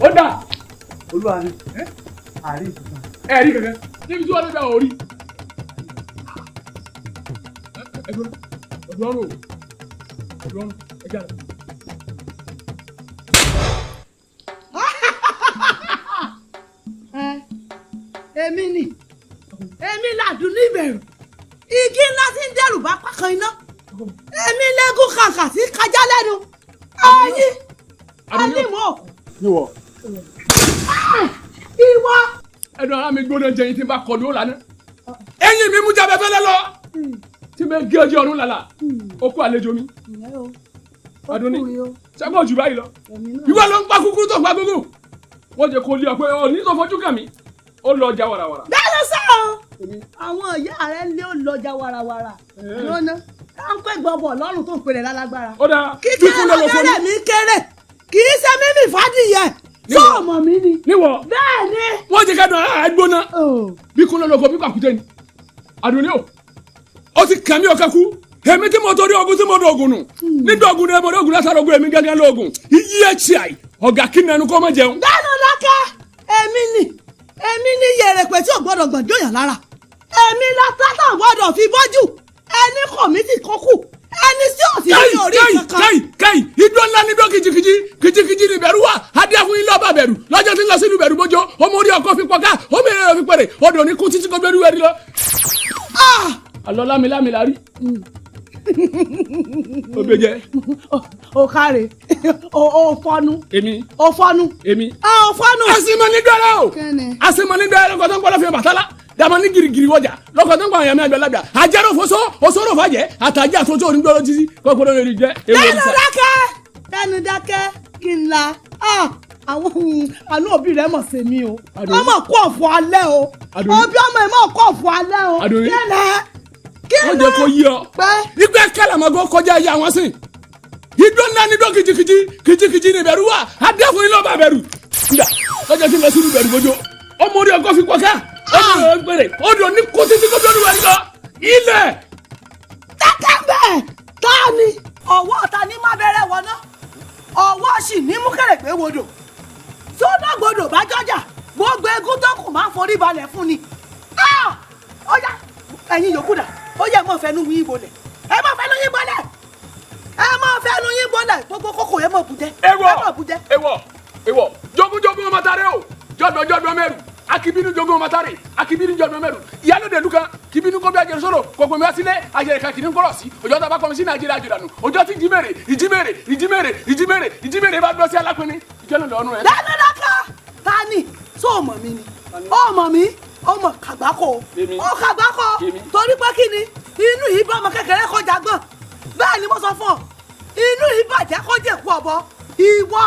Ó dà. Olúwa mi, àárín kankan. Ẹ rí kankan níbi tí wọ́n lè bá wọn rí. Ẹ̀dùn ọ̀run ẹ̀dùn ọ̀run ẹ̀jẹ̀ rẹ̀. Èmi ni, èmi làdùn ní ìbẹ̀rù, igi ńlá tí ń dẹ̀rù bá pákan iná, èmi lẹ́gùn kàǹkà tí kájá lẹ́nu, ẹ̀yin ẹni mọ̀ òkú. Níwọ̀. Ìwọ. Ẹnu ara mi gbóná jẹ yín tí n bá kọlu ó lànà. Eyín mi mú jábẹ́ fẹ́lẹ́ lọ. Tí bẹ́ẹ̀ gé ọjọ́ ọ̀run lálà, ó kó àlejò mi. Adúní, ṣẹ́gun ojú báyìí lọ. Ìwọ ló ń pa kúkúrú tó ń pa gúngùn. Wọ́n jẹ́ kó lé ọ pé ọ ní tó fojú kàn mí. Ó lọ ọjà wàràwàrà. Bẹ́ẹ̀ ló sọ̀rọ̀. Àwọn ìyá rẹ̀ lé ó lọ ọjà wàràwàrà. Lọ́nà táǹkó ìgbọ̀bọ̀ lọ́rùn tó ń pèrè lálágbára. Ó dáa. Kíkẹ́ lọ́gẹ́rẹ́ mi kéré. Kì í ṣe mímì fàdìyẹ. Sọ́ọ̀mọ mi ni. Níwọ̀. Bẹ́ẹ̀ ni. Wọ́n ti kẹ́dùn ara ẹ̀ gbóná. Bí kúnlẹ̀ lóko bí pàkúté ni. Àdùnní o, ó ti kàn mí ọ̀kẹ́ kú. Èmi tí mo torí ogun tí mo do ogun nù. Nígbà ogun ni mo do ogun látara ogun èmi gángan lóògùn. Iyí ẹ̀ tí àì, ọ̀gá kí nẹnu kó má jẹun. Dáná dákẹ́, èmi ni, èmi ni yèrèpè tí ò gbọ́dọ̀ gbọ̀n jóyàn lára. Èmi la tátà gbọ́dọ̀ fi bọ́jú. Ẹni kọ̀ mí ti kọ́kù. Ẹni tí ò sí ní orí kankan. Káì káì igbó ńlá ní igbó kìjikìji kìjikìji ní ìbẹ̀rù wà adé fún ilé ọba bẹ̀rù lọ́jọ́ tí ń lọ sínú ìbẹ̀rù bójó ọmọ orí ọkọ fi pọ̀ká ọmọ èrè fi pẹ̀rẹ̀ odò ní kú títí kò gbẹrú ẹrí lọ. Àlọ́ lámilámi la rí. Ó gbé jẹ. O káre, o fọnu. Èmi. O fọnu. Èmi. O fọnu. Asimọ ní dọ́rọ̀ o. Asimọ ní dọ́rọ̀ lọ́kọ̀ tó ń pọ́ lọ́fẹ̀ẹ́ bàtálá. Dàmọ́ ní girigiri wọjà lọ́kọ̀ tó ń pa àwọn àyàmí àgbàlagbà. Àjẹrò fosó, òṣòro fàjẹ́, àtàjẹ́ àtúntò onígbọ́rọ̀ títí kọ́kọ́rọ́ lórí jẹ́. Lẹ́nu dákẹ́, Dánu dákẹ́ kí n la àwọn àánú òbí rẹ̀ mọ̀ sí mi o. Àdùnní. Ọmọ kú ọ̀fọ̀ alẹ́ o. Àdùnní. Òbí ọmọ ẹ̀ mọ̀ kú ọ̀fọ̀ alẹ́ o. Àdùnní. Kí ni? Kí Wọ́n jẹ́ kó yí ọ. Igbá kẹlẹ̀mọ́gbọ́ kọjá ẹ̀yà wọn sìn. Igbó ńlá ni dó kìjikìji kìjikìji ni ìbẹ̀rù wà. Adé fún ilé ọba bẹ̀rù. Nda lọ́jọ́ tí ń lọ sínú ìbẹ̀rù bójó. Ọmọ orí ọgọ́ fi pọ̀ ká. Ó ní ọ̀rọ̀ gbèrè. Ó dùn ní kó títí kó dọ́dún wẹ̀ lọ. Ilẹ̀. Dákẹ́ bẹ́ẹ̀ tá a ni. Ọwọ́ ta ni má bẹ̀rẹ̀ wọná. Ọwọ́ sì ní mú kẹ̀rẹ̀gbẹ́ wodò. Sódàgbodò bá jọjà, gbogbo eégún tó kù máa ń forí balẹ̀ fún ni. Ah! Ó yá, ẹ̀yin yòókù dà, ó yẹ ẹ máa fẹnu yín bolẹ̀. Ẹ máa fẹnu yín bolẹ̀. Ẹ máa fẹnu yín bolẹ̀. Gbogbo kókò ẹ máa bù jẹ. Ewọ Ẹ máa bù jẹ. ewọ ewọ jogunjogun ọmọ tare o jọdọ jọdọ mẹrù akibinu jogun ọmọ tare akibinu jọdọ mẹrù ìyálòde lukan kibinu kọbi ajẹrẹ sọ̀rọ̀ kọkọ mi wá sílẹ̀ ajẹrẹ kan kìíní kọrọ sí ọjọ́ tá a bá kọmi sínú ajẹrẹ àjòdànù ọjọ́ tí ìjímèrè ìjímèrè ìjímèrè ìjímèrè ìjímèrè bá dọ́ sí alápinni ìjọ náà lọ́nu ẹ. Dáná dáká ta ni sọ ọmọ mi ni ọmọ mi ọmọ kàgbákò Èmi. ó kàgbákò Èmi. torí pé kí ni inú yìí bá ọmọ kékeré kọjá gbọ̀n bẹ́ẹ̀ ni mo sọ fún ọ inú yìí bàjẹ́ kọjá èkó ọ̀bọ ìwọ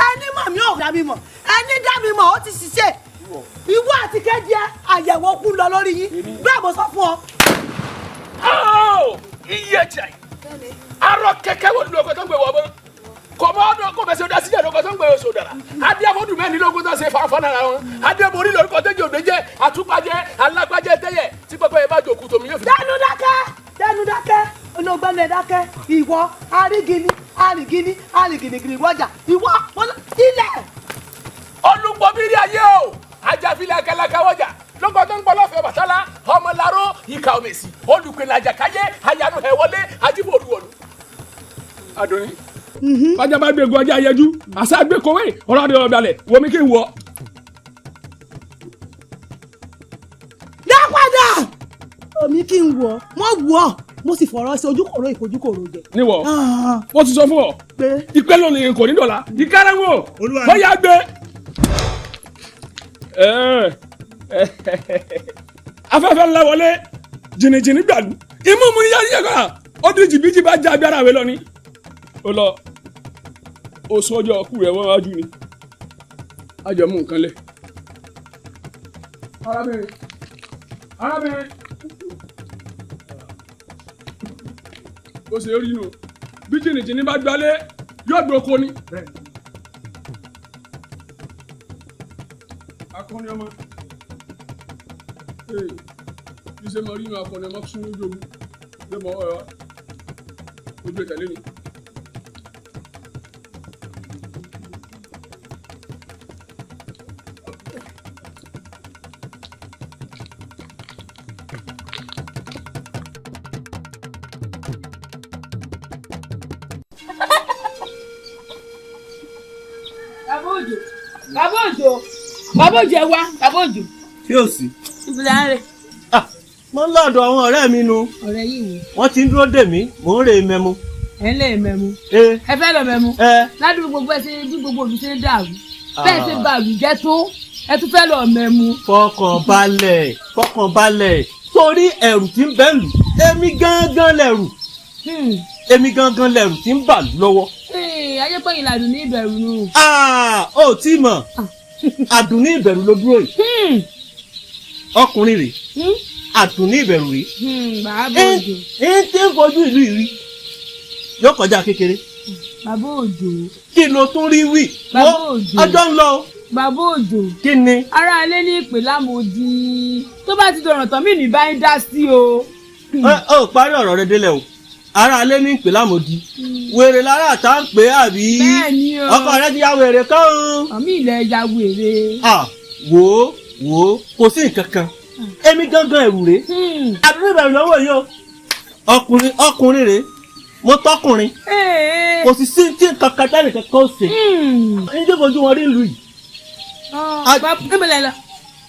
ẹni mọ̀ mí ò dá mi mọ̀ ẹni dá mi mọ̀ ó ti ṣiṣẹ́ ìwọ àti kejì ẹ àyẹ̀wò kú lọ lórí yín bẹ́ẹ̀ mo sọ fún ọ. Ọ́ iye jẹ arọ kẹkẹ wo lu ọkọ tó ń gbé wọ bọ kọmọ ọdọ kọ bẹsẹ ọdọ síjà lọkọ tó ń gbé oṣù dara adé afọdù mẹ́rin lógún tó ṣe fanfa nara wọn adé borí lórúkọ tó jẹ òdejẹ àtúpàjẹ alágbájẹ tẹyẹ tí pẹpẹ yẹn bá jòkú tòmí yóò fi. dẹnu dákẹ́ dẹnu dákẹ́ olóògbé dákẹ́ ìwọ arigini arigini ariginigini wọjà ìwọ ilẹ̀. Olùpọ̀bírí ayé o ajáfilẹ̀ akẹlẹ́kẹ́ wọjà lóko tó ń gbọ́ lọ́fẹ̀ẹ́ bàtálá ọmọ láró ìka òmèsì olùpẹ̀lẹ̀ àjàkáyé ayanu ẹ̀ wọlé ajífòrúwọ̀lú. Àdùnní bájá bá gbégun ajá yẹjú àṣà gbé kowé ọ̀rọ̀ àdé ọ̀dàlẹ̀ wọmi kí n wọ. Dá padà omi kí n wọ mo wọ mo sì fọ̀rọ̀ sí ojúkòrò ìfojúkòrò jẹ. Níwọ̀ wọ́n ti sọ fún ọ ìpẹ́ lónìí kò ní dọ̀la ìkárẹ́wò ó yà gbé. Afẹ́fẹ́ ńlá wọlé jìnnìjìnnì gbàlú imú mu yá yẹ kọ́ ó di jìbìjì bá já agbára wẹ lọ ni ó lọ oṣù ọjọ́ ọkù rẹ̀ wọ́n wájú ni àjọ mú nǹkan lẹ̀. Arábìnrin arábìnrin ó ṣe rí inú bí jìnnìjìnnì bá gbalẹ̀ yóò dóko ni. Akọni ọmọ ee bí ṣe máa rí inú akọni ọmọ sún lójú ogun ló mọ ọ̀rọ̀ ojú ìtẹ̀lé mi. Bàbá Òjó, Bàbá Òjó, Bàbá Òjó, ẹ wá, Bàbá Òjó. Tí ò sí. Ibi là ń rè. Mo ń lọ́dọ̀ àwọn ọ̀rẹ́ mi nu. Ọ̀rẹ́ yìí wò. Wọ́n ti ń dúró dè mí, mò ń rè mẹ́mu. Ẹ ń lè mẹ́mu. Ee. Ẹ fẹ́ lọ mẹ́mu. Ẹ. Ládùúgbò gbogbo ẹ ṣe bí gbogbo òbí ṣe ń dàrú. Bẹ́ẹ̀ ṣe ba àlù jẹ́ tó, ẹ tún fẹ́ lọ mẹ́mu. Fọkàn balẹ̀, fọkàn balẹ̀. Torí ẹ̀rù tí ń bẹ lù, èmi gángan lẹ̀rù. Èmi gángan lẹ̀rù tí ń bà lù lọ́wọ́. Ayé pé ìlànà ní ìbẹ̀rù nù. Ah, ó tí mọ̀. Àdùnní ìbẹ̀rù ló dúró yìí. Ọkùnrin rèé. Àdùnní ìbẹ̀rù rèé. Bàbá Òjó. Ń tí ń fojú ìlú ìrí. Yóò kọjá kékeré. Bàbá Òjó. Kí ló tún rí wí? Bàbá Òjó. Ọjọ́ ń lọ o. Bàbá Òjó. Kí ni? Ará ilé ní ìpè lámòdì. Tó bá ti dọ̀rọ̀ tán mí ní bá ń dá sí o. Ẹ ò parí ọ̀rọ̀ rẹ délẹ̀ o. Ará ilé ní ìpè lámòdì. Wèrè lára àtà ń pè é àbí? Bẹ́ẹ̀ni o. Ọkọ rẹ ti ya wèrè kán o. Àmì ilẹ̀ ya wèrè. Ah, wò ó wò ó kò sí nǹkan kan. Èmi gángan ẹ̀rù rèé. Àdúrà ìbẹ̀rù lọ́wọ́ yìí o. Ọkùnrin ọkùnrin rèé. Mo tọkùnrin. Kò sì sí tí nǹkan kan tẹ́lẹ̀ kankan ó ṣe. Ń jẹ́ fojú wọn rí ìlú yìí. Níbo lẹ lọ?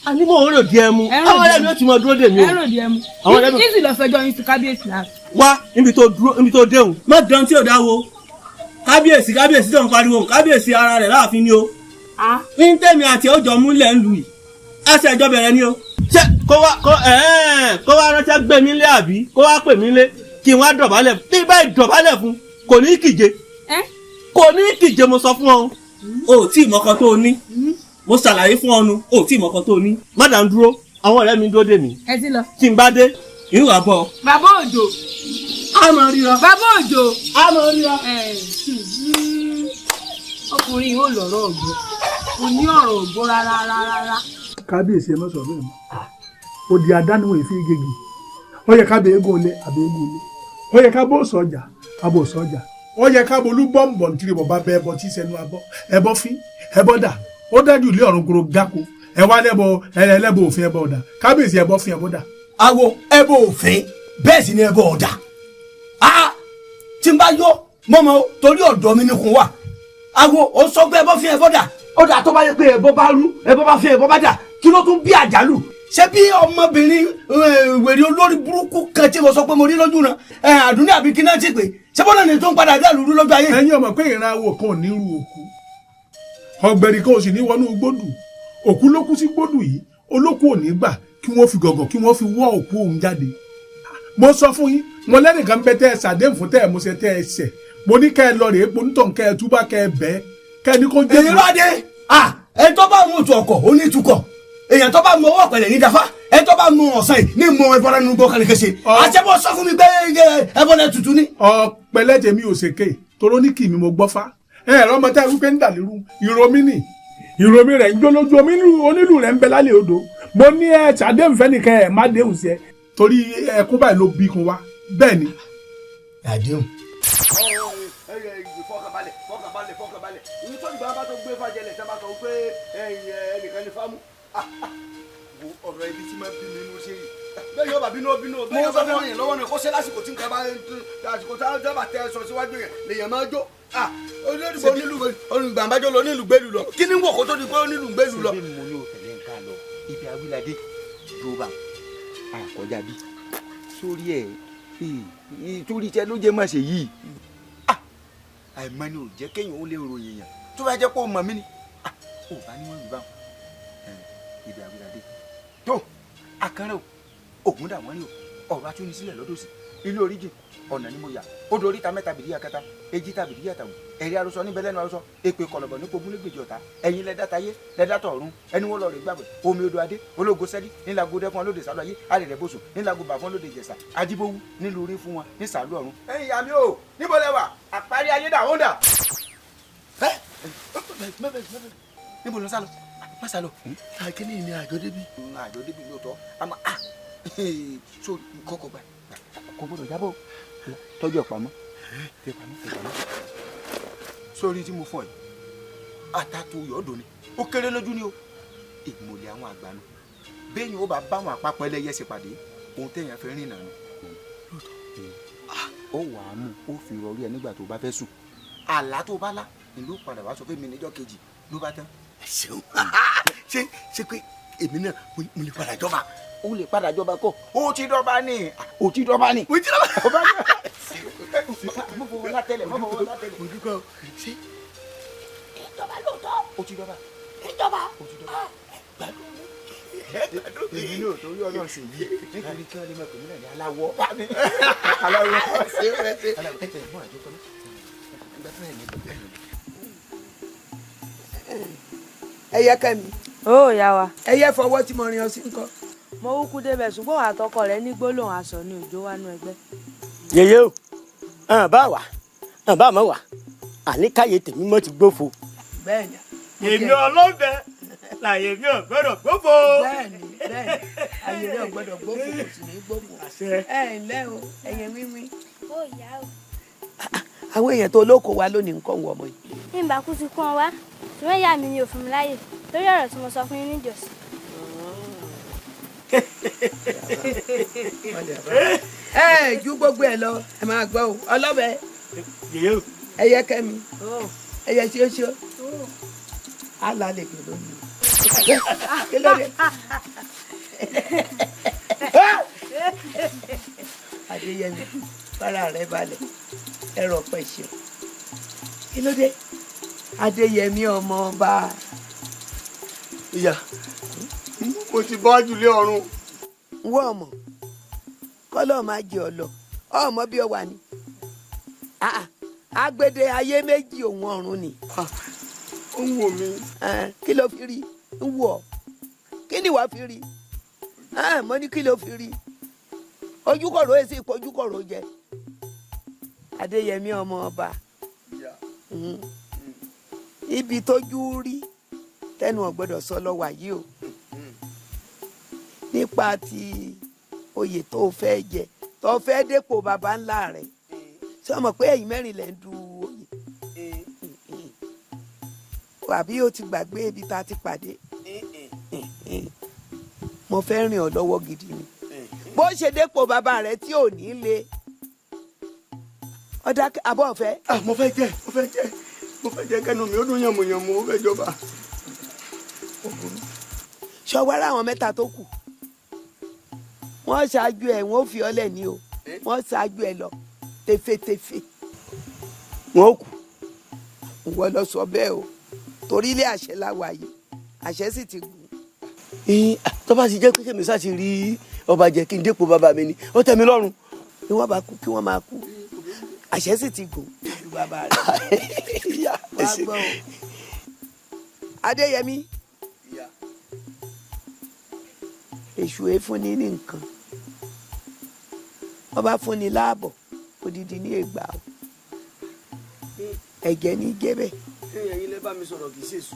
A ní mò ń rò di ẹmu. Àwọn ọ̀rẹ́ mi ó ti mọ dúró dè mí o. Ẹ rò di ẹmu. Àwọn ọ̀rẹ́ mi. Kí sì lọ fẹjọ́ yín sí kábíyèsí láti. Wá níbi tó dúró níbi tó déhùn. Má dán tí ò dá wo. Kábíyèsí kábíyèsí tó ń pariwo kábíyèsí ara rẹ̀ láàfin ni o. Ní tèmi àti ọjọ́ múlẹ̀ ń lu yìí. Ẹsẹ̀ ìjọ bẹ̀rẹ̀ ni o. Ṣé kó wá kó ẹ̀ẹ́n kó wá ránṣẹ́ gbé mi lé àbí kó wá pè mí lé kí n wá dọ̀bálẹ̀ bí báyìí dọ̀bálẹ̀ fún kò ní kíje. Ẹ Kò ní kíje, mo sọ fún ọ, o ò tí ì mọ̀kan tó o ní. Mo ṣàlàyé fún ọ nu, o ò tí ì mọ̀kan tó o ní. Má dà ń dúró, àwọn ọ̀rẹ́ mi ń dúró dè mí. Ẹ ti lọ. Tí n bá dé, ìwà bọ̀. Bàbá Òjò. A máa ríra. Bàbá Òjò. A máa ríra. Ọkùnrin yóò lọ́rọ̀ ògbó, kò ní ọ̀rọ̀ ògbó rárá rárá. Kábíyèsí, ẹ má sọ bẹ́ẹ̀ mọ́. Òdì àdánù èéfín gègé. Ó yẹ ká bẹ eégún olé àbẹ eégún olé, ó yẹ ká bó sọjà àbò sọjà, ó yẹ ká bolú bọ́ǹbọ̀n tìrì bọ̀ bá bẹ ẹbọ tí sẹnu abọ́ ẹbọ fín ẹbọ dà ó dájú ilé ọ̀run kúrò gáko. Ẹ wá lẹ́bọ ẹlẹ́bọ òfin ẹbọ ọ̀dà. Kábíyèsí, ẹbọ fín, ẹbọ dà. Awo, ẹbọ òfin bẹ́ẹ̀ sì ni ẹbọ ọ̀dà. A tí n bá yọ mọ́mọ́ torí ọ̀dọ́ mi ni kò wà. Awo, ó sọ pé ẹbọ fín, ẹbọ dà. Ó dà, tó bá yẹ pé ẹbọ bá rú, ẹbọ bá fín, ẹbọ bá dà, kí ló tún bí àjálù? Ṣé bí ọmọbìnrin wèrè olórí burúkú kan tí mo sọ pé mo rí lójú náà, àdúní àbí kí náà ti pè, ṣé bọ́lá ni tó ń padà dé àlùrú lójú ayé. Ẹ̀yin ọmọ pé ìran awo kan ò ní ru òkú, ọ̀gbẹ̀rì kan ò sì ní wọnú gbódù. Òkú ló kú sí gbódù yìí, olókù ò ní gbà kí wọ́n fi gọ̀gọ̀ kí wọ́n fi wọ́ òkú òun jáde. Mo sọ fún yín, mo lẹ́nìkan bẹ tẹ́ ẹ ṣàdéhùn fún, tẹ́ ẹ mo ṣe tẹ́ ẹ ṣẹ̀. Mo ní kẹ́ ẹ lọ rèé ponítọ̀, kẹ́ ẹ túbá, kẹ́ ẹ bẹ́ẹ̀, kẹ́ ẹ ní kó jẹ́. Èyí ló dé. Ẹni tó bá mú oṣù ọkọ̀ ó ní tukọ̀, èèyàn tó bá mú ọwọ́ pẹ̀lẹ́ ní dafa, ẹni tó bá mú ọ̀sán yìí ní mú ẹbọra nínú gbọ́ kàlẹ́kẹsẹ̀. Àṣẹbọ sọ fún mi pé ẹbọ náà tutù ni. Ọpẹlẹ tèmi ò ṣèké toró ní kì mí, mo gbọ́ fá ẹ ẹ̀rọ ọmọ tá ẹ wípé ń dàlérú ìròmí nì, ìròmí rẹ̀ ń jó lójú omi, onílù rẹ̀ ń bẹ lálẹ́ odò. Mo ní ẹ ṣàdéhùn nìkan, ẹ má déhùn sí ẹ torí ẹkún báyìí ló bí kun wá bẹ́ẹ̀ ni. Àdéhùn. Fọkànbalẹ̀, fọkànbalẹ̀, fọkànbalẹ̀. Ìyí tó ìgbà bá tó gbé fàjẹlẹ̀ tí a bá sọ pé ẹnìkan ní fámú. Wo ọ̀rọ̀ ibi tí máa bí mi inú ṣe yìí. Bẹ́ẹ̀ yóò bá bínú, ó bínú. Bẹ́ẹ̀ yóò bá fẹ́ràn yẹn lọ́wọ́ ni kó ṣe lásìkò tí nǹkan bá àsìkò tí a bá tẹ sọ síwájú yẹn lèèyàn máa jó. Olódìbò onílù olùgbàmbájọ lọ onílù gbèlú lọ. Kí ni wò kó tó di pé onílù gbèlú lọ. Ṣé bí mo ní o tẹ̀lé nǹkan lọ ibi awíládé yorùbá àkọjá bí sórí ẹ̀ torí iṣẹ́ ló jẹ́ má ṣe yìí. Àìmọ̀ ni ò jẹ́ kéèyàn ó lè ròyìn yàn. Tó bá jẹ́ pé ó mọ̀ mí ni ò bá ní wọ́n rí báwọn ibi àwíládé tó akẹ́rẹ́ o, ògùn dà wọ́n ní o. Ọ̀rọ̀ atúnisílẹ̀ lọ́dọ̀sí ilé oríjì ọ̀nà ni mo yà. Odò oríta mẹ́ta bìdí akẹta èjì ta bìdí àtàwọn ẹ̀rí arúsọ níbẹ̀ lẹ́nu arúsọ èpè kọlọ̀bọ̀ ní kogún lẹ́gbẹ̀jì ọ̀tá. Ẹ̀yin lẹ́dá tayé, lẹ́dá tọ̀run. Ẹni wọ́n lọ rè gbàgbẹ́ omi odò adé ológo sẹ́lí nílago dẹ́fún olóde sálọ ayé alẹ́rẹ́ bóṣù nílago bà fún olóde ìjẹ̀ṣà ajíbówú nílùú orí fún wọn ní sàlú ọ̀run. Ẹ̀yin ìyá mi o, níbo lẹ wà? Àparí ayé dà ó dà. Níbo ló ń sálọ? Má sálọ. Akíní ni àjọ débi. Àjọ débi lóòótọ́, àmọ́ so kọ́kọ́ gbà kò gbọ́dọ̀ jábọ̀, tọ́jú ẹ̀ pamọ́, fi pamọ́, fi pamọ́. Sórí tí mo fọ yìí, àtàtò yọ̀ọ́dọ̀ ni ó kéré lójú ni o. Ìmọ̀lẹ̀ àwọn àgbà nu bẹ́ẹ̀ ni ó bá báwọn àpapọ̀ ẹlẹ́yẹ ṣèpàdé ohun téèyàn fẹ́ rìn nànú. Ó wà á mú ó fi rọrí ẹ nígbà tó bá fẹ́ sùn. Àlá tó bá lá ìlú padà wá sọ fún mi níjọ́ kejì ló bá tán. Ẹ ṣeun. Ṣé pé èmi náà mo lè padà jọba? Ó lè padà jọba kọ, ó ti dọba ní, ó ti dọba ní. Mo ti dọba. Mo fọwọ́ látẹlẹ, mo fọwọ́ látẹlẹ. Mo dúpẹ́ o. Ṣé ìjọba lóòótọ́? Ó ti dọba. Ìjọba. Ó ti dọba. Èmi náà torí Ọlọ́run sì yí nítorí kí wọ́n lè máa pè mí náà ní aláwọ̀ bá mi. Aláwọ̀ ṣe é ṣe. Aláwọ̀ ẹ̀ mọ́ àjọ kan náà. Ẹyẹ kẹmi. Ó yá wa. Ẹyẹ fọwọ́ tí mo rin ọ sí nǹkan. Mo kúkú débẹ̀, ṣùgbọ́n àtọkọ rẹ ní gbólóhùn aṣọ ní òjò wánú ẹgbẹ́. Yèyé o, hàn bá wà hàn bá mọ̀ wà, àní káyé tèmi mọ́ ti gbófo. Bẹ́ẹ̀ni. Èmi ọlọ́bẹ láyé mi ò gbọ́dọ̀ gbófo. Bẹ́ẹ̀ni, bẹ́ẹ̀ni, ayé rẹ ò gbọ́dọ̀ gbófo, kò sì ní gbófo. Ẹ ǹlẹ́ o, ẹyẹ wíwí. Ó yá o. Àwọn èèyàn tó olóko wa lónìí nǹkan wọ ọmọ yìí. Ìgbà kú ti kún ọ wá, ṣùgbọ́n ìyá mi ni ò fún mi láyè lórí ọ̀rọ̀ tí mo sọ fún yín níjọ́sí. Ẹ ju gbogbo ẹ lọ, ẹ máa gbọ́ o, ọlọ́bẹ. Yèyé o. Ẹyẹ kẹmi, ẹyẹ ṣíṣe alálejò lónìí. Kí ló dé? Adéyẹmí, fara rẹ balẹ̀, ẹrọ pẹ̀ṣẹ̀. Kí ló dé? Adéyẹmí ọmọ ọba. Ìyá, mo ti bọ́ jùlé ọ̀run. Wọ́n ọmọ kọ́lọ́ máa jẹ ọ lọ, ọmọ bí ọ wà ní. Agbede ayé méjì òun ọ̀run ni. Ó ń wò mí. Kí ló fi rí? Ń wò ọ́, kí ni wàá fi rí? Mo ní kí ló fi rí? Ojúkọ̀rọ̀ èsì ìpojúkọ̀rọ̀ jẹ. Adéyẹmí ọmọ ọba, ibi tójú rí tẹnu ò gbọ́dọ̀ sọ lọ wà yìí o, nípa ti oyè tó fẹ́ jẹ, tó fẹ́ dépò baba ńlá rẹ̀. Ṣé o mọ̀ pé ẹ̀yin mẹ́rin lẹ̀ ń du oyè? Àbí o ti gbàgbé ibi tá a ti pàdé? Mo fẹ́ rìn ọ́ lọ́wọ́ gidi ni, bó ṣe dépò bàbá rẹ̀ tí ò ní le ọ̀dà àbọ̀ ọ̀fẹ́. Mo fẹ́ jẹ, mo fẹ́ jẹ, mo fẹ́ jẹ, kẹnu mi ó dún yànmùyànmù, mo fẹ́ jọba. Ṣọwọ́rọ́ àwọn mẹ́ta tó kù, wọ́n ṣáájú ẹ̀, wọ́n fi ọ́lẹ̀ ní o, wọ́n ṣáájú ẹ̀ lọ tefetefe. Wọ́n kù. Wọ́n lọ sọ bẹ́ẹ̀ o, torí ilé àṣẹ la wà yìí, àṣẹ sì ti gùn. Tó bá ti jẹ́ pé kèmí sá ti rí ọba jẹ, kí n dépò bàbá mi ni, ó tẹ́ mi lọ́rùn. Bí wọ́n bá kú, kí wọ́n máa kú, àṣẹ sì ti gùn ju bàbá rẹ̀. Wàá gbọ́ o, Adéyẹmí, èṣù èéfúnni ní nǹkan, wọ́n bá fúnni láàbọ̀, odidi ní ègbà o, ẹ̀jẹ̀ ní jẹ́bẹ̀. Ẹ̀yin lẹ bá mi sọ̀rọ̀, kì í ṣèṣù.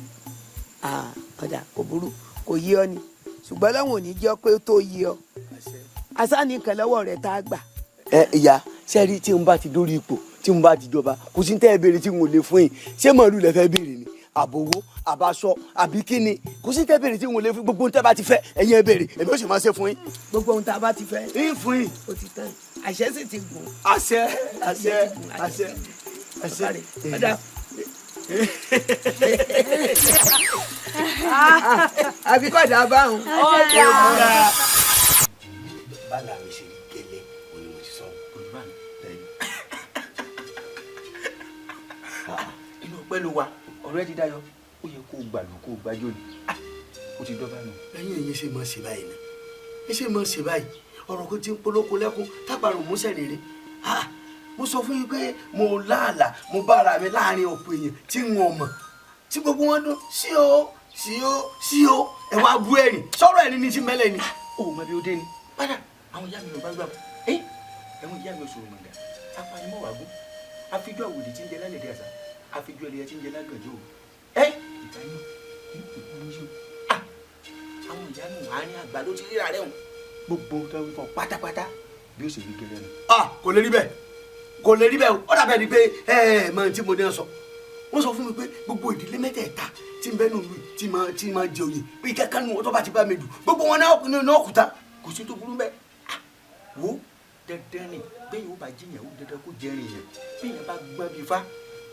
Ọ̀dà kò burú, kò yé ọ ni, ṣùgbọ́n lọ́wọ́n ò ní jẹ́ pé ó tó yé ọ, asáni nǹkan lọ́wọ́ rẹ̀ tá a gbà. Ẹ ìyá, sẹ́rí tí n bá ti dórí ipò, tí n bá ti jọba, kò sí tẹ́ ẹ béèrè tí n ò lè fún yín. Ṣé màálù lẹ fẹ́ béèrè ni, àbòwò, àbáṣọ, àbí kí ni? Kò sí tẹ́ ẹ béèrè tí n ò lè fún. Gbogbo ohun tẹ́ bá ti fẹ́, ẹ̀yin ẹ béèrè, èmi ó sì máa ṣe fún yín. Gbogbo ohun tá a bá ti fẹ́. Ń fún yín. Ó ti tán, àṣẹ sì ti gùn. Àṣẹ, àṣẹ, àṣẹ, àṣẹ. Ọ̀dà. Àbí kò dá báwọn. Ọ̀dà. Bala mi ṣe rí gẹ́lẹ́ òní mo ti sọ. Inú ọpẹ́ ló wà, ọ̀rọ̀ ẹ ti dayọ̀, ó yẹ kó o gbàlù kó o gbàjọ ni, ó ti dọ́ba nù. Lẹ́yìn ẹ̀yin ṣe máa ṣe báyìí náà, ẹ ṣe máa ṣe báyìí, ọ̀rọ̀ kò ti ń polóko lẹ́kún tápàrọ̀ músẹ̀ rere. Mo sọ fún yín pé mo láàlà, mo bá ara mi láàrin ọ̀pọ̀ èèyàn tí n ò mọ̀, tí gbogbo wọn dún sí o, sí o, sí o, ẹ wá bú ẹ̀rìn sọ̀rọ̀ ẹ̀rín ní sí mẹ́lẹ̀ ni. O ò mọ bí o dé ni padà, àwọn ìyá mi ò bá gbà ẹ, ẹ̀wọ̀n ìyá mi ò sọ̀rọ̀ mọ̀gà apanimọ̀wágún, àfijọ́ àwòdì tí ń jẹ lálẹ́ dé àṣà, àfijọ́ ẹlẹ́yẹ tí ń jẹ lágànjọ́ o. Ẹ ìdáná àwọn ìyá nù àárín àgbà ló ti ríra rẹ̀ hùn, gbogbo tó ń fọ pátápátá bí ó sì rí gẹ́lẹ́ nù. Kò lè rí bẹ́ẹ̀, kò lè rí bẹ́ẹ̀ o. Ó dàbẹ̀ ni pé ẹ ẹ mọ tí mo ní sọ, wọ́n sọ fún mi pé gbogbo ìdílé mẹ́tẹ̀ẹ̀ta tí ń bẹ nù tí máa jẹ oyè, pé ìkẹ́kẹ́ nù tó bá ti bá mi dù, gbogbo wọn náà kúta. Kò sí tó burú bẹ́ẹ̀ wo, dandan ni bẹ́ẹ̀ yóò bá jiyàn, ó dandan kó jẹrin yẹn. Bẹ́ẹ̀ yẹn bá gbọ́n bí ifá,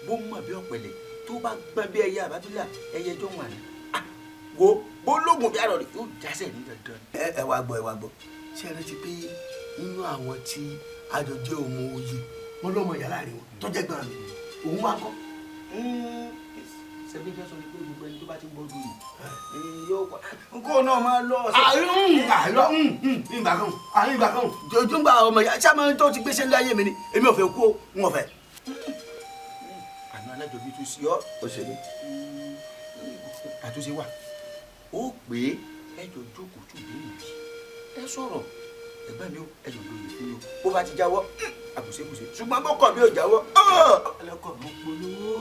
bó mọ̀ bí ọ̀pẹ̀lẹ̀, tó bá gbọ́n bí ẹyẹ àbábílà, ẹyẹ ẹjọ́ wọn àná wo, bó lóògùn bí àròlé yóò jásẹ̀ ní dandan. Ẹ wá gbọ́, ẹ wá gbọ́, ṣé ẹ rántí pé nínú àwọn tí àjọ jẹ́ òun oyè wọn lọ́mọ ìyá láàrin wọn tó jẹ́ gbọ́n mi, òun wá kọ́. Sẹ́bí fẹ́ sọ ni pé gbogbo ẹni tó bá ti ń gbọ́dọ̀ yìí yóò kọ́ nǹkó náà máa lọ. Àìrọ̀ ìgbà kan, ìgbà kan jọjọ́ ń gba ọmọ ìyá sábà tó ti gbéṣẹ́ ńlá ayé mi ni, èmi ò fẹ́ kú o, n ò fẹ́. Àná alájọbí tún sí ọ. Ó ṣe ní. Àtúnṣe wà, ó pé ẹjọ jókòó tù bí nìbí, ẹ sọ̀rọ̀ ẹ̀gbọ́n mi ó ẹjọ lóye fún mi o, bó bá ti jáwọ́ àbùsẹ̀bùsẹ̀, ṣùgbọ́n bó kọ̀ bí ò jáwọ́ ọlọ́kọ̀ ló polówó.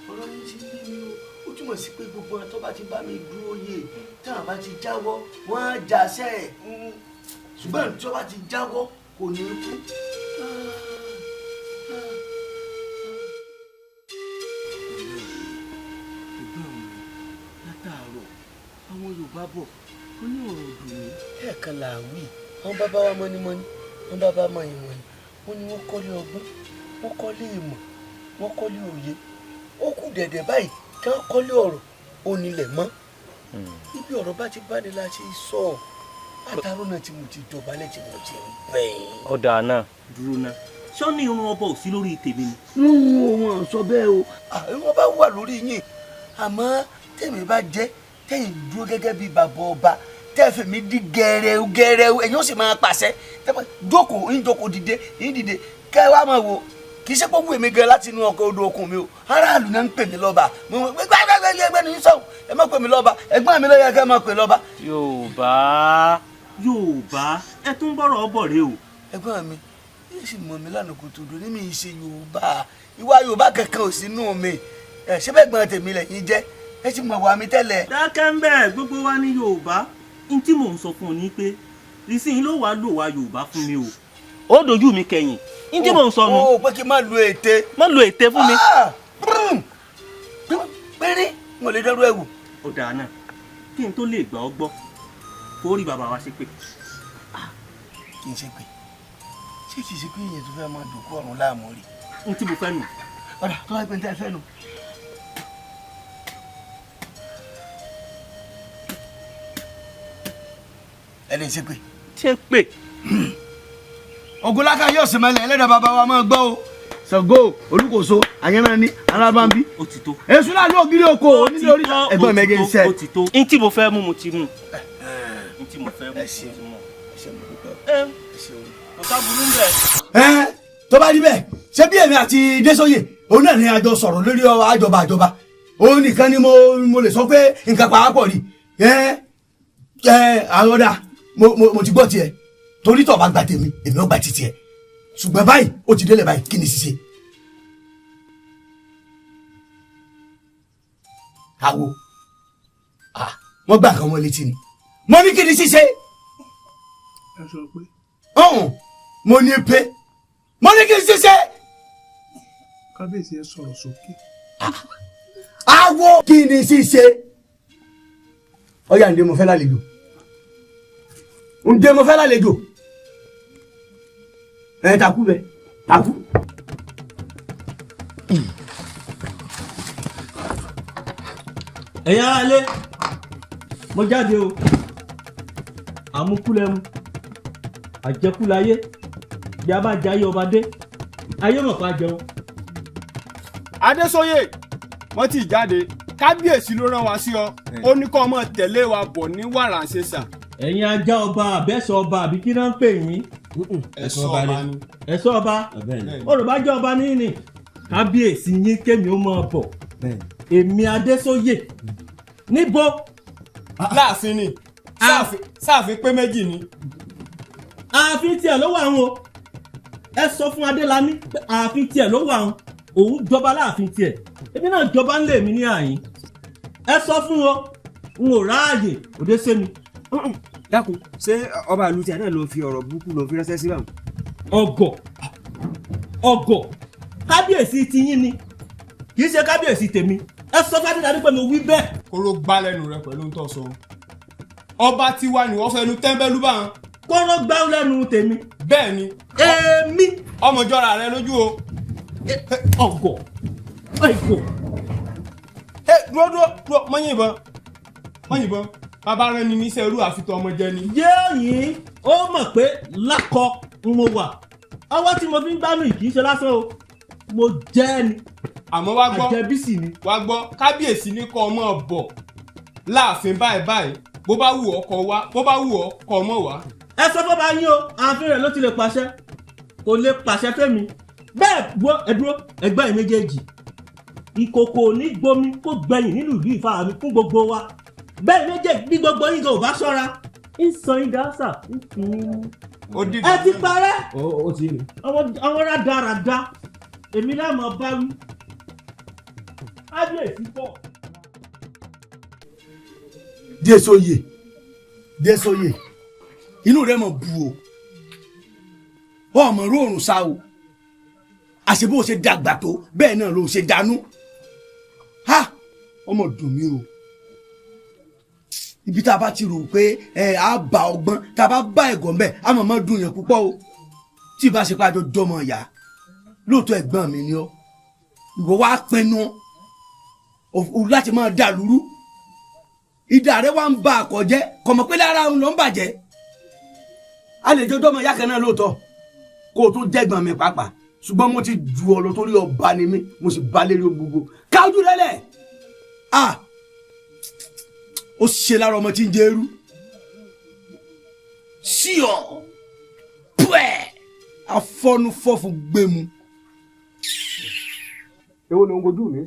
Ọ̀rọ̀ yìí ti yé mi o, ó túmọ̀ sí pé gbogbo àwọn tó bá ti bá mi dúró yè, tí àwọn bá ti jáwọ́ wọ́n á jàṣẹ́ ẹ̀, ṣùgbọ́n tí wọ́n bá ti jáwọ́ kò ní kú. Ẹ̀gbọ́n mi, látàárọ̀ àwọn Yorùbá bọ̀ wọ́n ní ọ̀rọ̀ dùn mí. Ẹ̀ẹ̀kan là á wí, àwọn bàbá wa mọ́nímọ́ní, wọ́n bàbá mọ̀yìnmọ̀yìn, wọ́n ní wọ́n kọ́lé ọgbọ́n, wọ́n kọ́lé ìmọ̀, wọ́n kọ́lé òye, ó kù dẹ̀dẹ̀ báyìí kí wọ́n kọ́lé ọ̀rọ̀ onílẹ̀ mọ́. Ibi ọ̀rọ̀ bá ti báni la ṣe sọ, àtàrò náà tí mo ti dọ̀bálẹ̀ tí mo ti ń bẹ̀. Ọ̀dà náà dúró ná. Ṣé ó ní irun ọba ò sí lórí tèmi ni. Wọn sọ bẹ́ẹ̀ o, irun ọba wà lórí yín, àmọ́ tèmi bá jẹ́ tẹ̀yìn dúró gẹ́gẹ́ bí bàbá ọba, tẹ́fẹ̀ mi di gẹ̀rẹ́u gẹ̀rẹ́u, ẹ̀yin ó sì máa pàṣẹ jókòó ń jókòó, dìde ń dìde. Kẹ́ ẹ wá máa wo, kì í ṣe pé wù mí gan láti inú ọkọ̀ odò okùn mi o. Aráàlú náà ń pè mí lọ́ba. Gbẹgbẹgbẹgbẹ ní sọ̀hún, ẹ má pè mí lọ́ba, ẹ̀gbọ́n mi ló yẹ kẹ́ ẹ má pè lọ́ba. Yorùbá, Yorùbá, ẹ tún bọ̀rọ̀ bọ̀ rè o. Ẹ̀gbọ́n mi yóò sì mọ̀ mí lánàá kùtù dùn ní mi ṣe Yorùbá, ìwà Yorùbá kankan ò sínú mi. Ẹ ṣé bẹ́ẹ̀ gbọ́n tèmi lẹ́yìn jẹ́, ẹ ti mọ̀ wá mi tẹ́lẹ̀. Dákẹ́ ń bẹ́ẹ̀, gbogbo wa ní Yorùbá. N tí mò ń sọ fún ọ ni pé ìsìn ló wàá lò wá Yorùbá fún mi o. Ó dojú mi kẹyìn. N tí mò ń sọ nu. O pé kí n má lo ète. Má lo ète fún mi. Péré mo lè dọ́rọ́ ẹ̀wù. Ó dáa náà, kí n tó lè gbà ọ́ gbọ́, kó rí bàbá wa ṣe pé. Kì í ṣe pé ṣé kì í ṣe pé èèyàn tó fẹ́ máa dòkú ọ̀run láàmú rí. N tí mo fẹ́ nù. Ọ̀dà tó wá pé n tẹ́ fẹ́ nù. Ẹ lè ṣe pé. Ṣé pé. Ògúnláka yóò sì mẹ́lẹ̀ ẹlẹ́dàá bàbá wa máa gbọ́ o. Ṣàngó Olúkòso Àyànràn ní Alábàmbí. Ó ti tó. Èṣù náà ló gírí oko onílé orí. Ẹ̀gbọ́n mi ẹgẹ ń sẹ. Ó ti tó. N tí mo fẹ́ mú mo ti mú. N tí mo fẹ́ mú mo ti mú. Ẹ kò sá burú ń bẹ̀. Ẹ tó bá rí bẹ́ẹ̀, ṣé bí èmi àti Désóyè òun náà ni àjọ sọ̀rọ̀ lórí àjọba àjọba òun nìkan ni mo lè sọ pé nǹkan pàápọ̀ rí. Ẹ ẹ àròdà mo ti gbọ́ tiẹ̀ torí tó bá gba tèmi èmi ò gba ti tiẹ̀, ṣùgbọ́n báyìí ó ti délẹ̀ báyìí, kí ni ṣíṣe. Àwo wọ́n gbà kan wọ́n létí ni mo ní kí ni ṣíṣe. Ẹ sọ pé. Ọ̀hún mo ní pé mo ní kí ni ṣíṣe. Kábíyèsí ẹ sọ̀rọ̀ sókè. Àwo kí ni ṣíṣe. Ọ̀yà ǹdẹ́ mo fẹ́ lálejò, ǹdẹ́ mo fẹ́ lálejò. Ẹ takú bẹ takú. Ẹ̀yin ará ilé, mo jáde o. Àmukúlẹ̀mu àjẹkúláyé bí a bá jayé ọba dé ayé mọ̀ pa jẹun. Adésóyè wọ́n ti jáde, kábíyèsí ló rán wa sí ọ, ó ní kó máa tẹ̀lé wa bọ̀ ní wàràǹṣeṣà. Ẹ̀yin ajá ọba àbẹ́sọ̀ ọba àbí kí náà ń pè yín. Ẹ̀ṣọ́ ọba ni. Ẹ̀ṣọ́ ọba olùbájọ́ ọba ní ní kábíyèsí yín kémi ó máa bọ̀ èmi Adésóyè níbo. Láàfin ni sáàfin pé méjì ni. Ààfin tiẹ̀ ló wà wọn o, ẹ sọ fún Adélámí pé ààfin tiẹ̀ ló wà wọn, òun jọba láàfin tiẹ̀, èmi náà jọba ń lè mí ní àyín. Ẹ sọ fún wọn n ò ráàyè òde sẹ́mi. Dákun, ṣé ọba ìlú tiẹ̀ náà ló fi ọ̀rọ̀ burúkú ló fi ránṣẹ́ sí báwọn. Ọ̀gọ̀ ọ̀gọ̀ kábíyèsí tiyín ni kì í ṣe kábíyèsí tèmi, ẹ sọ fún Adélámí pé mo wí bẹ́ẹ̀. Kóró gbá lẹ́nu rẹ pẹ̀lú ń tọ́ sọ ọba tiwa ni wọ́n fẹnu tẹ́ńbẹ́lú bá wọn. Kóró gbá lẹ́nu tèmi. Bẹ́ẹ̀ ni. Èmi. Ọmọjọ́ra rẹ lójú o. Ọ̀gọ̀ ọ̀gọ̀. Ẹ dúró dúró dúró, mọ́ yìnbọn mọ́ yìnbọn, bàbá rẹ ni níṣẹ́ irú àfitọ́ ọmọ jẹ ni. Yéèyìn ó mọ̀ pé lákọ ń mo wà, ọwọ́ tí mo fi ń gbánú kì í ṣe lásán o, mo jẹ́ ni. Àmọ́ wá gbọ́, àjẹbísì ni. Wá gbọ́, kábíyèsí ní kọ́ ọmọ bọ̀ láàfin báyìí báyìí, bó bá wù ọ́ kó wá, bó bá wù ọ́ kó mọ̀ wá. Ẹ sọ fún bá yín o, ààfin rẹ̀ ló ti lè pàṣẹ, kò lè pàṣẹ fẹ́mi bẹ́ẹ̀. Gbọ́ ẹ dúró, ẹgbẹ́ yìí méjèèjì ìkòkò ní gbomi kó gbẹ̀yìn nínú ìlú Ìfàmì fún gbogbo wa. Bẹ́ẹ̀ méjèèjì bí gbogbo yín gan ò bá ṣọ́ra ń sọ yín dáṣà ń fi yín. Ẹ ti parẹ́. Ó ti rí. Àwọn rádaràda èmi náà mọ̀ bá wí. Kábíyèsí pọ̀. Désóyè Désóyè inú rẹ mọ̀ bu o, ọmọ róòrùn sá o, àṣẹ bó ṣe dàgbà tó bẹ́ẹ̀ náà ló ṣe dànù. Ha ọmọ dùn mí o, ibi tá a bá ti rò pé ẹ á bá ọgbọ́n tá a bá bá ẹ̀gọ́ mbẹ́ a mọ̀ mọ́ dùn yẹn púpọ̀ o. Tí ìbá ṣe pé àjọ jọmọ ìyá lóòótọ́ ẹ̀gbọ́n mi ni ọ́, ìwọ wá pinnu láti máa dà lúrú, ìdá rẹ wá ń ba àkọ́jẹ́ kọ̀mọ̀ pé lára òun ló ń bàjẹ́. A lè jọjọ́ ọmọ ìyá kan náà lóòótọ́ kó o tó jẹ́gbọ́n mi pàápàá, ṣùgbọ́n mo ti ju ọ lọ torí ọba ni mí, mo sì ba lérí gbogbo kájú rẹ lẹ̀. Ah ó ṣe lára ọmọ tí ń jẹ eru sí ọ pẹ́. Afọ́nufọ́fun gbẹmu. Èwo ló ń gojú mi?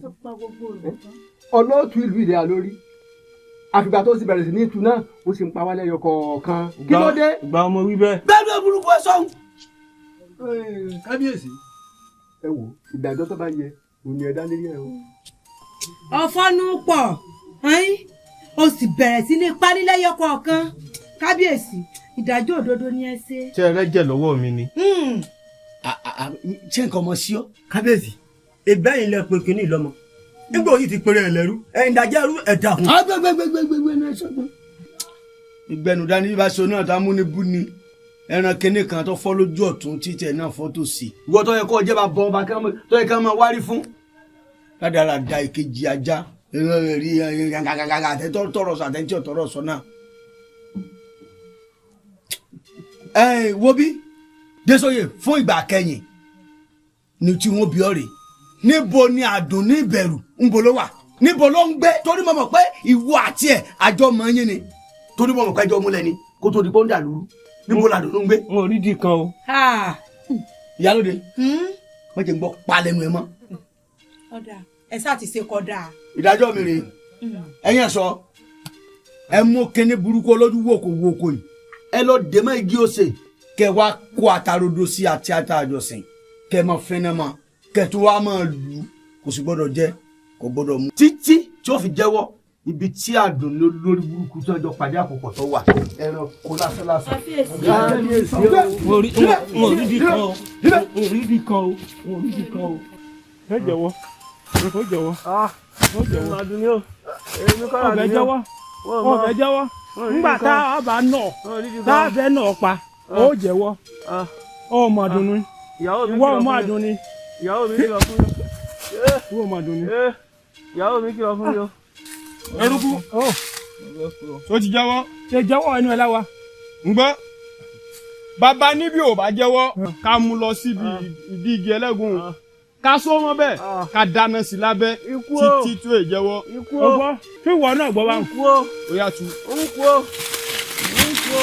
Ọlọ́ọ̀tún ìlú ìlẹ̀ àlórí, àfìgbà tó ti bẹ̀rẹ̀ sí ní ìtú náà, ó sì ń pa wá lẹ́yọ kọ̀ọ̀kan. Kí ló dé? Gba ọmọ wí bẹ́ẹ̀. Bẹ́ẹ̀ ló burúkú ẹ sọ́hun. Kábíyèsí, ẹ wò, ìdájọ́ tó bá yẹ òun ni ẹ dá lérí ẹ o. Ọ̀fọ́nú pọ̀ ó sì bẹ̀rẹ̀ sí ní panilẹ́yọ kọ̀ọ̀kan. Kábíyèsí, ìdájọ́ òdodo ni ẹ ṣe. Ṣé ẹ rẹ́jẹ̀ lọ́wọ́ mi ni? Ṣé nǹkan ọmọ sí ọ? Kábíyèsí, ìbẹ́yìn lẹ pé kínní lọ́mọ nígbà òyìn ti pèrè ẹ̀ lẹ́rú ẹ̀ ń dájẹ́ ẹrú ẹ̀ dàkún. Agbẹgbẹgbẹgbẹgbẹ ní ẹsẹ gbọn. Ìgbẹnu dání bí bá ṣe náà tá a mú ní bú ni ẹran kinní kan tó fọ́ lójú ọ̀tún títẹ̀ náà fọ́ tó sí. Ìwọ tó yẹ kó jẹ́ bá bọ́ ọba tó yẹ ká máa wárí fún. Ládàradà ìkejì ajá rí gàgàgàgà àtẹ̀tọ̀ tọrọ sọ àtẹ̀tí ọ̀tọ̀rọ̀ sọ náà. Ẹ wo bí Désòye fún ìgbà kẹyìn ni tí wọ́n bí ọ rè, níbo ni Àdùnní Ìbẹ̀rù, ńbo ló wà, níbo ló ń gbé? Torí mo mọ̀ pé ìwọ àti ẹ̀ àjọ mọ̀ yín ni, torí mo mọ̀ pé ẹjọ́ múlẹ̀ ni kó tó di pé ó ń dà lóru. Níbo làdùnní ń gbé? N ò rí di kan o. Ìyálóde, wọ́n ti ń gbọ́ palẹ̀nu ẹ mọ́. Ọ̀dà ẹ sáà ti ṣe kọ́dà. Ìdájọ́ mi rèé, ẹ̀yin ẹ̀sọ́ ẹ mú kíní burúkú olójú wòkó wòkó yìí, ẹ lọ dè mọ́ igi òsè, kẹ wá kó atarodo sí àti ata àjọsìn, kẹ mọ fẹ́nà mọ́, kẹ tó wá máa lù ú, kò sì gbọ́dọ̀ jẹ, kò gbọ́dọ̀ mu títí tí ó fi jẹ́wọ́ ibi tí Àdùnní lórí burúkú tó jọ pàdé àkókò tó wà. Ẹran kó lásán lásán. N ò rí di kan o. N ò rí di kan o. N ò rí di kan o. Ẹ jọ̀wọ́, ó jọ̀wọ́, ó jọ̀wọ́. Àdùnní o. Èmi kọ́ Ọbẹ̀ jẹ́wọ́, ọbẹ̀ jẹ́wọ́. Ńgbà tá a bá nà, tá a fẹ́ nà pa, ó jẹ́wọ́. Ọmọ Àdùnní, ìwọ ọmọ Àdùnní. Ìyàwó mi kìlọ̀ fún mi. Ìwọ ọmọ Àdùnní. Ìyàwó mi kìlọ̀ fún mi o. Eruku, tó ti jẹ́wọ́. Ṣe jẹ́wọ́ ẹnu ẹ̀ láwa. Ń gbọ́, bàbá níbi ò bá jẹ́wọ́, ká mú lọ síbi ìdí igi ẹlẹ́gùn, ká sọ wọn bẹ́ẹ̀, ká dáná sí lábẹ́ títí tó è jẹ́wọ́. O gbọ́, tí ìwọ náà gbọ́ bá ń. Ó yá tu. Ń kú o. Ń kú o.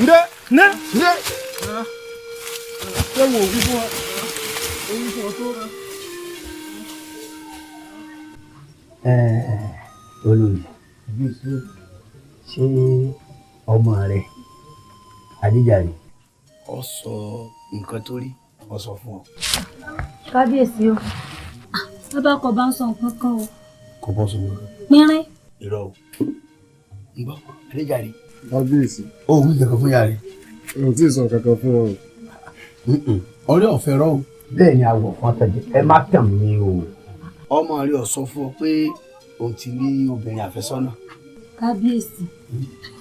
Ndé. Ndé. Ndé. Ṣé wo wí fún ọ? Wí fún ọ tó. Olórí, ṣé ọmọ rẹ Adéjàre ọ sọ nǹkan tó rí, ọ sọ fún ọ? Kábíyèsí o, bàbá kò bá ń sọ nǹkan kan o. Kò bọ́ sọ nǹkan. Pínrín. Irọ́ o, ń gbọ́ Adéjàre. Kábíyèsí. O ò wí kankan fún yàrá rẹ. N ò tí ì sọ kankan fún ọ. Ọ̀rẹ́ ọ̀fẹ́ rọ o. Bẹ́ẹ̀ ni àwọ̀ kan tẹ̀lé, ẹ má tàn mí o. Ọmọ rẹ ò sọ fún ọ pé òun ti ní obìnrin àfẹ́sọ́nà? Kábíyèsí,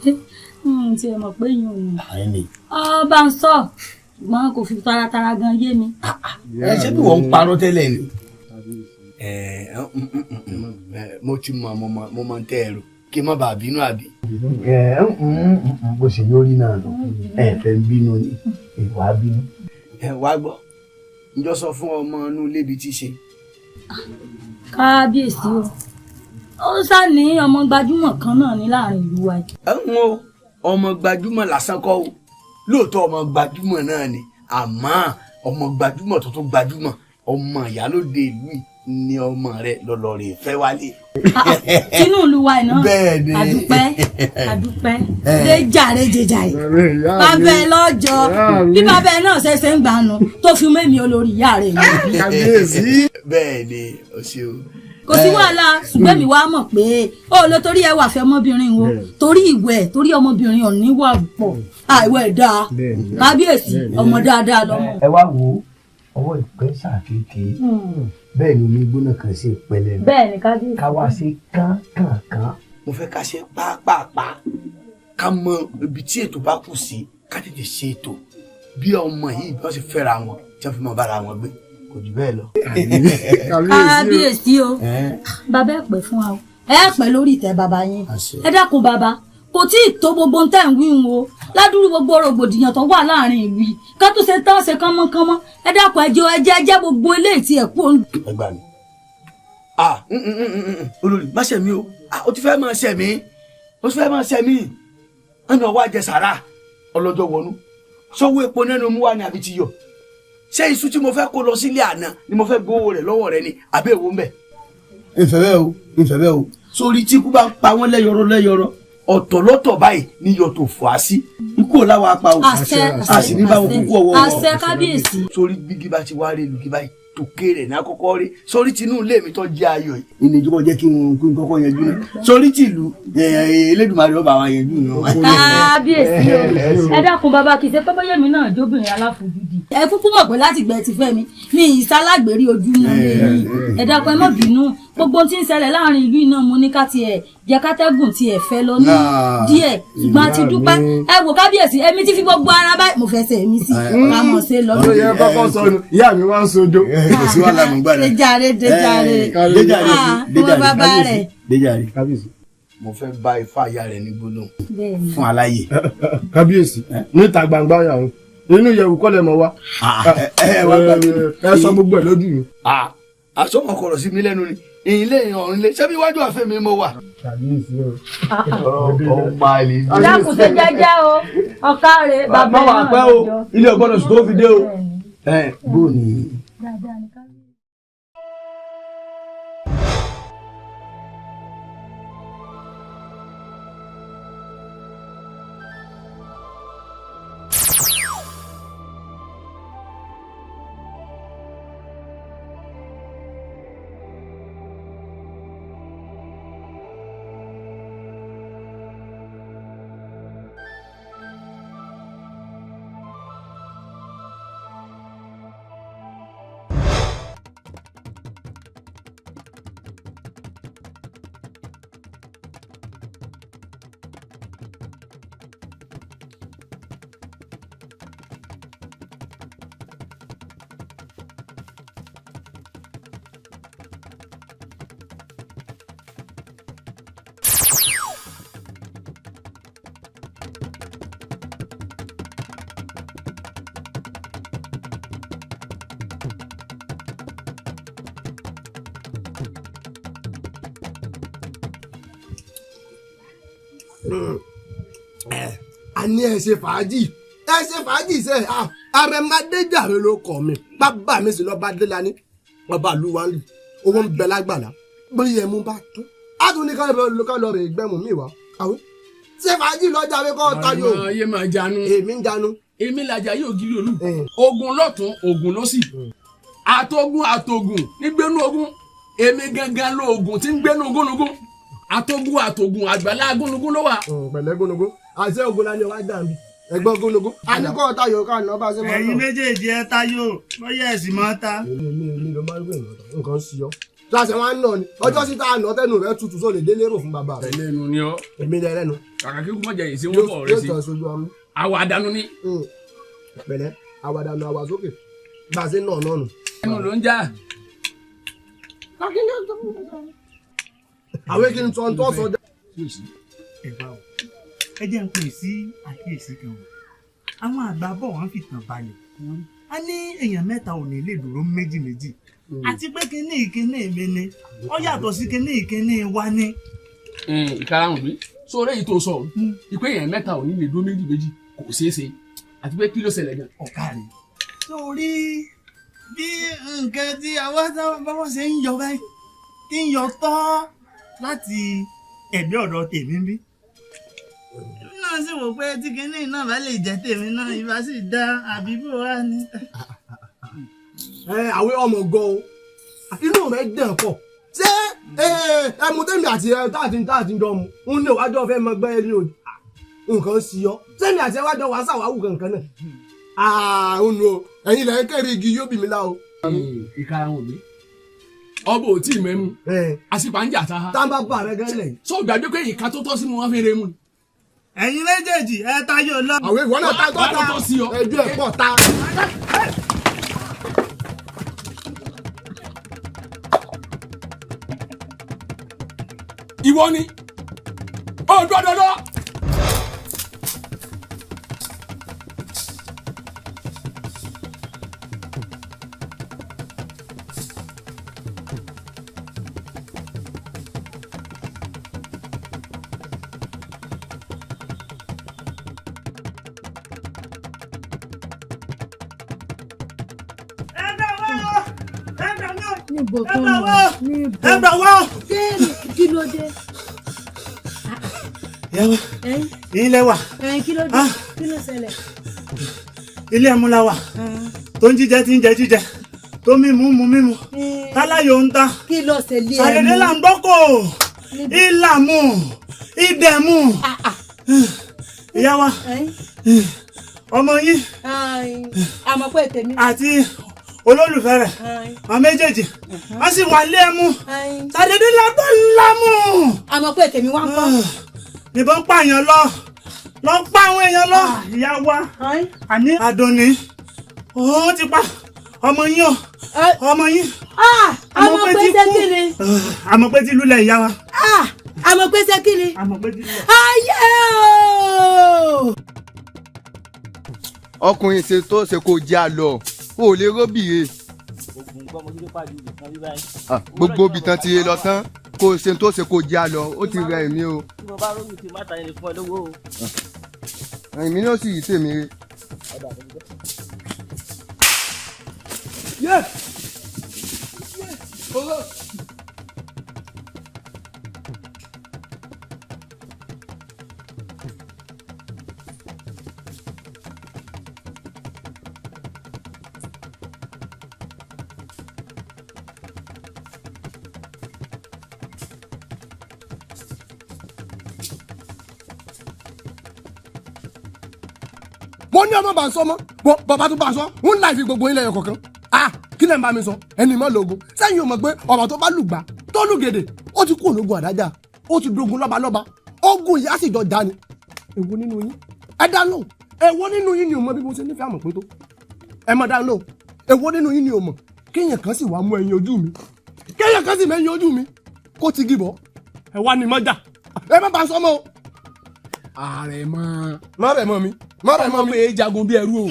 tí ẹ mọ̀ pé yín ò ní. Àìní. Ọba ń sọ, ṣùgbọ́n kò fi taratara gan yé mi. Ẹ ṣé bí wọ́n ń parọ́ tẹ́lẹ̀ ni. Mo ti mọ, mo mọ tẹ́ ẹ rò kí n má bàa bínú àbí. Bó ṣe yóò rí náà lọ, ẹ fẹ́ bínú ni ìwà bínú. Ẹ wá gbọ́, ǹjọ́ sọ fún ọmọ inú ilé ibi tí ṣe. Kábíyèsí o, ó sá ní ọmọ gbajúmọ̀ kan náà ní láàrin ìlú wa yìí. Ẹ ń wo ọmọ gbajúmọ̀ lásán kọ́ o, lóòótọ́ ọmọ gbajúmọ̀ náà ni, àmọ́ ọmọ gbajúmọ̀ tó tún gbajúmọ̀, ọmọ ìyálóde ìlú yìí ni ọmọ rẹ lọlọ rẹ fẹ́ wálé. Tinú ìlú wa iná. Bẹ́ẹ̀ni. Àdúpẹ́, àdúpẹ́ lè jàre jẹjàre bàbá ẹ lọ́jọ́ bí bàbá ẹ náà ṣẹ̀ṣẹ̀ ń gbà nù tó fi mẹ́mi olórí ìyá rẹ̀ yìí. Kábíyèsí. Bẹ́ẹ̀ni, o ṣeun. Kò sí wàhálà, ṣùgbọ́n mi wá mọ̀ pé ó lọ torí ẹ wà fẹ́ ọmọbìnrin o, torí ìwẹ̀, torí ọmọbìnrin ọ̀ní wà pọ̀ àìwẹ̀ dáa. Kábíyèsí, ọmọ dáadáa lọmọ. Ẹ wá wo ọwọ́ ìpẹ́ sàkéèké, bẹ́ẹ̀ ni omi gbóná kan sí ìpẹlẹ. Bẹ́ẹ̀ ni kábíyèsí. Ká wá sí kánkànkán. Mo fẹ́ ká ṣe pápápá, ká mọ ibi tí ètò bá kù sí, ká tètè ṣe ètò bí ọmọ yìí bí wọ́n ṣe fẹ́ra wọn tí wọ́n fi mọ bára wọn gbé, kò jù bẹ́ẹ̀ lọ. Kábíyèsí o, bàbá ẹ pẹ́ fún wa o, ẹ pẹ́ lórí ìtẹ́ bàbá yín. Ẹ dákun bàbá, kò tí ì tó gbogbo ń tẹ̀ ń wí o, ládùúrú gbogbo rògbòdìyàn tó wà láàrin ìlú yìí, ká tó ṣe tán ṣe kánmọ́kánmọ́. Ẹ dákun, ẹ jẹ́ ẹ jẹ́ ẹ jẹ́ gbogbo eléyìí tí ẹ kú. Ẹ gbà mí. Ah, olórí, má ṣe mí o, o ti fẹ́ máa ṣe mí. Ó sì fẹ́ máa ṣe mí ẹnu ọwọ́ àjẹsára ọlọ́jọ́ wọnú sọ́wọ́ epo nínú mú wa ni àbí ti yọ. Ṣé iṣu tí mo fẹ́ kó lọ sílé àná ni mo fẹ́ gbowó rẹ̀ lọ́wọ́ rẹ ni àbí èwo ń bẹ̀. Ìfẹ́ bẹ́ẹ̀ o, ìfẹ́ bẹ́ẹ̀ o. Sórí tí ikú bá ń pa wọ́n lẹ́yọ̀rọ̀ lẹ́yọ̀rọ̀, ọ̀tọ̀lọ́tọ̀ báyìí ni yọ̀ tó fà á sí. Ikú ò láwa pa o. Àṣẹ, a sì ní báwọn kúkú ọwọ́ wọ. Àṣẹ kábíyèsí. Sórí gbígbí bá ti wá rí lùgí báyìí tòkè rẹ̀ ní àkọ́kọ́ rí. Sórí tinú ilé mi tó jẹ́ ayọ̀ yìí ìníjọba jẹ́ kí n kí n kọ́kọ́ yanjú náà. Sórí tìlú Elédùmarè ọba wa yanjú náà. Kábíyèsí o, ẹ dákun bàbá, kì í ṣe pé bóyá èmi náà jóbìnrin aláfojúdi. Ẹ kúkú mọ̀ pé láti gbẹ ti fẹ́ mi mi ìsálágbèrè ojú mi lè yín. Ẹ dákun, ẹ má bínú. Gbogbo ohun tí ń ṣẹlẹ̀ láàrin ìlú iná, mo ní ká tiẹ̀ jẹ́ kátẹ́gùn tiẹ̀ fẹ́ lọ ní díẹ̀, ṣùgbọ́n a ti dúpẹ́. Ẹ wò kábíyèsí, èmi ti fi gbogbo ara báyìí, mo fẹsẹ̀ mi sí ká mọ̀ ṣe lọ. Ó yẹ kọ́kọ́ sọnù, ìyá mi wá ń sojo. Kò sí wàhálà, mọ̀ gbàdá. Déjàre, déjàre. Déjàre. Ah, ọmọ bàbá rẹ̀. Déjàre, mo fẹ́ bá ifá ìyá rẹ̀ ní gbólóhùn fún aláyè. Kábíyèsí, níta gbangba yà wọn, inú yẹ̀wù kọ́lẹ̀ mọ́ wa. Ẹ wá gbà mí. Ẹ sọ gbogbo ẹ lójú mi. Àsọmọ kọ̀rọ̀ sí mi lẹ́nu ni ìyìnlẹ̀ ọ̀run lé ṣebí iwájú àfẹ́ mi mo wà. Kábíyèsí o. Ọmọ àlè ni. Dákun, ṣe jẹ́jẹ́ o, ọ̀ká rẹ̀ bàbá Má wà náà pẹ́ o, lọ́jọ́. ilé ọgbọ́dọ̀ sùn tó fi dé o. Ẹ bó ni. A ní ẹ ṣe fàájì, ẹ ṣe fàájì sẹ. Àrẹ̀mádéjàre ló kọ mi, bàbá mi sì lọ́ba Délani, ọba ìlú wa ń lù owó ń bẹ lágbàlá. Bóyá ẹmu bá tó a tún ní ká lọ rè gbẹmú mi wá. Àwọn ṣe fàájì lọ́jà mi kọ́ tayo. Àmọ́ ayé máa janu. Èmi ń janu. Èmi làjà yóò gírí olú. Ogun lọ́tún, ogun lọ́sì. Àtogun àtogun nígbẹ́nu ogun. Èmi gangan lóògùn tí ń gbẹ́nu ogúnugún. Àtogun àtogun àgbàlá agúnugún ló wà. Pẹ̀lẹ́ gúnugún, àṣẹ ogun la ní ọwá dàbí ẹ̀gbọ́n gúnugún. A ní kọ́ tayo ká nà bá ṣe máa ń lọ. Ẹ̀yin méjèèjì ẹ tayò, bóyá ẹ sì máa ta. Èmi ló máa ń gbé ìnáta nǹkan sí ọ. Láṣẹ wọn á nà ni ọjọ́ sí tá a nà tẹnu rẹ tutù sóò lè délé rò fún bàbá rẹ. Ẹlẹ́nu ni ọ́. Èmi lẹ lẹ́nu. Kàkà kí kúmọ̀ jẹ èyí sí wọn bọ̀ rẹ sí. Yóò tọ́ sojú ọmú. Àwa àdánù ni. Pẹ̀lẹ́, àwàdànù àwà sókè bá a ṣe náà náà nù. Ẹnu ló ń já. Àwọn kí n sọ tó sọ. Ẹ wá o, ẹ jẹ́ ń pè sí àkíyèsí kan o. Àwọn àgbà bọ̀, wọ́n fìtàn balẹ̀. A ní èèyàn mẹ́ta ò ní lè dúró méjì méjì, àti pé kínní ìkínní mi ni ó yàtọ̀ sí kínní ìkínní wa ni. Ìkarahùn mi sórí èyí tó sọ ọ̀hún, ìpè èèyàn mẹ́ta ò ní lè dúró méjì méjì kò ṣeé ṣe, àti pé kí ló ṣẹlẹ̀ gan. Ọ̀gá rẹ̀ sórí bí nǹkan tí àwọn báwọn ṣe ń yọ báyìí tí ń yọ tán láti ẹ̀gbẹ́ ọ̀dọ̀ tèmi bí. Èmi náà sì wò pé tí kinní náà bá lè jẹ́ tèmi náà, ìbá sì dá, àbí bò wá ni. Ẹ àwọn ọmọ gan o, inú rẹ dẹ̀ pọ̀. Ṣé ẹmu tèmi àti ẹ táàtì jọ mu ń ní ìwájọ fẹ́ mọ gbẹ́ ní òjò nǹkan sí ọ, sẹ́mi àti ẹwájọ wàá sàwáwù kankan náà? Ààrùn o, ẹ̀yin lẹ́yìn kẹ́rì igi yóò bì mí lá o. Ìkarahùn mi, ọbọ ò tí ì mẹ́mu, àsìkò à ń jà ta. Tá a bá bá rẹ gẹ́lẹ̀ yìí. Sọ gbàgbé pé ìka tó tọ́ sí mu wọn fi re mu ni. Ẹ̀yin méjèèjì ẹ tayò lọ. Àwọn ìwọ náà ta Wàá tó sí ọ. Ẹjọ́ ẹ̀ pọ̀ ta. Ìwọ ni ó dọdọdọ. Níbo Ẹ tó gbà nù? wá! Níbo? Ẹ gbà wá! Ṣé kí ló dé? Ìyá wa, Ẹ̀yin ilé wa, ẹ̀yin kí ló dé? Kí ló ṣẹlẹ̀? Ilé ẹmu la wà tó ń jíjẹ tí ń jẹ jíjẹ tó mímu mu mímu táláyò ń ta. Kí ló ṣẹlẹ̀? Ṣàdédé là ń gbọ́ kò ìlàmù ìdẹ̀mù. Ìyá wa, ọmọ yín Àmọ́ pé tèmi. àti olólùfẹ́ rẹ̀, àwọn méjèèjì wọ́n sì wà lé ẹmu, ṣàdédé la gbọ́ lámù. Àmọ́ pé tèmi wá ń kọ́. Nìbọn pààyàn lọ lọ pa àwọn èèyàn lọ. Ìyá wa, àní Àdùnní òun ti pa ọmọ yín o, ọmọ yín. Àmọ́ pé ṣé kí ni? Àmọ́ pé ti lulẹ̀, ìyá wa. Àmọ́ pé ṣé kí ni? Àmọ́ pé ti lulẹ̀. Ayé o! Ọkùnrin ṣe tó ṣe kó jẹ́ àlọ́ o ò lè róbìre. Oògùn nǹkan mo ti dé pàdé ibì kan bí báyìí. Ah, gbogbo ibì tán ti lọ tán, kó o ṣe tó ṣe kó jẹ́ àlọ́, ó ti rẹ èmi o. Tí mo bá rómi tí má ta ẹni fún ẹ lówó o. Èmi náà sì yí tèmi re. Ọ̀dà àti ìjọ. Yeah. Owó. Mo ní ọmọ bá ń sọ mọ́ bàbá tó bá ń sọ ń láì fi gbogbo ilẹ̀ ẹ̀kọ̀ kan. Ah, kí lẹ́ ń bá mi sọ? Ẹni mọ́ lóògùn sẹ́yìn ò mọ̀ pé ọ̀rọ̀ tó bá lùgbà tó lùgèdè, ó ti kú ológun àdájà, ó ti dogun lọ́balọ́ba, ogun ìyá sì jọ já ni. Èwo nínú yín, ẹ dá lóhùn, èwo nínú yín ni ò mọ bí mo ṣe nífẹ̀ẹ́ àmọ̀ pé tó? Ẹ mọ̀ dá lóhùn. Èwo nínú yín ni ò mọ̀ kéèyàn kan sì wá mú ẹyin ojú mi, kéèyàn kan sì mẹ́yìn ojú mi kó ti gìbọ̀? Ẹ wá ní mọ́jà, ẹ má bá a sọ mọ́ o. Ààrẹ mọ. Má rẹ̀ mọ́ mi, má rẹ̀ mọ́ mi. Ọmọ pé jagun bí ẹrú o,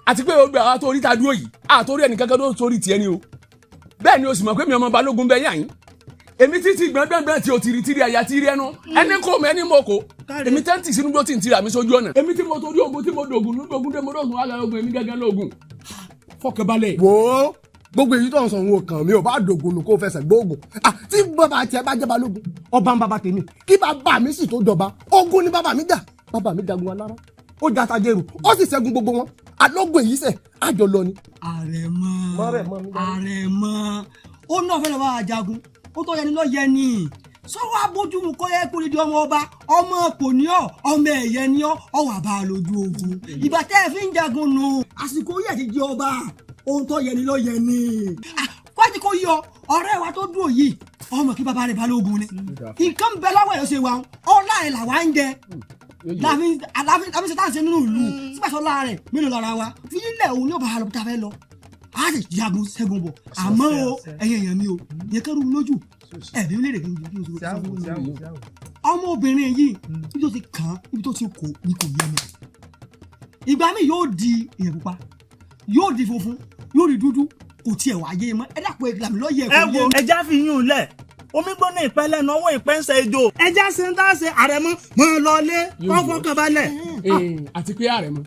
àti pé gbogbo àwa tó rí ta dúró yìí, àtòrí ẹnìkankan tó torí tiẹ̀ ni o. Bẹ́ẹ̀ ni o sì mọ̀ pé mi ọmọ balógun bẹ yàn yín, èmi títí gbọ̀ngbọ̀ngbọ̀n tí o ti rí tìrì àyà tí rí ẹnu ẹni kò mọ ẹni mọ kò èmi tẹ́ ń tì sínú bí ó ti ń tira mi sójú ọ̀nà, èmi tí mo torí ogun tí mo dògùn lóògùn dé mo dògùn wà lóògùn, èmi gángan lóògùn, fọkànbalẹ̀. Wò ó, gbogbo èyí tó ń sọ òun ò kàn mí ò bá dògùn nù kó fẹsẹ̀ gbóògùn. Ah, tí bàbá tiẹ̀ bá jẹ́ balógun, ọba ń bàbá tèmi, kí bàbá mi sì tó dọba, ogun ni bàbá mi jà. Bàbá mi jagun alára, ó jà tajẹrù, ó sì ṣẹ́gun gbogbo wọn. Alógun èyí sẹ̀ àjọ lọ ni. Àrẹ̀mọ, Àrẹ̀mọ, ó náà fẹ́ lọ bá a jagun, ó tó yẹni lọ yẹni sọ́wọ́ abójúmu kọ́ yẹ kó di ọmọ ọba, ọmọ kò ní ọ, ọmọ ẹ̀yẹ ní ọ, ọwọ́ àbá lójú ogun. Ìgbà tẹ́ ẹ fi ń jagun nù, àsìkò yẹ ti di ọba, ohun tó yẹni lọ yẹni. Kọ́jú kó yọ ọ̀rẹ́ wa tó dúró yìí, ọmọ kí bàbá rẹ̀ balógun ni, nǹkan bẹ lọ́wọ́ ẹ̀ ṣe wa, ọlá ẹ̀ làwa ń jẹ, láàfin láàfin ṣe tá à ń ṣe nínú ìlú sípàṣọ lára rẹ̀ mélòó lára wa fílẹ̀ òun yóò bá a lọ tá a fẹ́ lọ, a sì jagun ṣẹ́gun bọ̀. Àmọ́ o, ẹ̀yin èèyàn mi o, yẹ kẹ́rù mi lójú ẹ̀mí mi lè rè kí n sọ ọmọbìnrin yìí, ibi tó ti kàn án, ibi tó ti kò ní kò yé mi. Ìgbà mi yóò di èèyàn pupa, yóò di funfun, yóò di dúdú, kò tiẹ̀ wá yé mọ́. Ẹ dàpọ̀, ẹ làmì lọ́yẹ̀, Ẹ kò yé wo mi. Ẹja fi yún un lẹ̀, omi gbóná ìpẹ́ lẹ́nu ọwọ́ ìpẹ́ ń ṣe ejò, ẹja ṣe ń dá ṣe. Àrẹ̀mọ, mọ́ ọ lọlé, kọ́ fọkàn balẹ̀. Àti pé àrẹ̀mọ,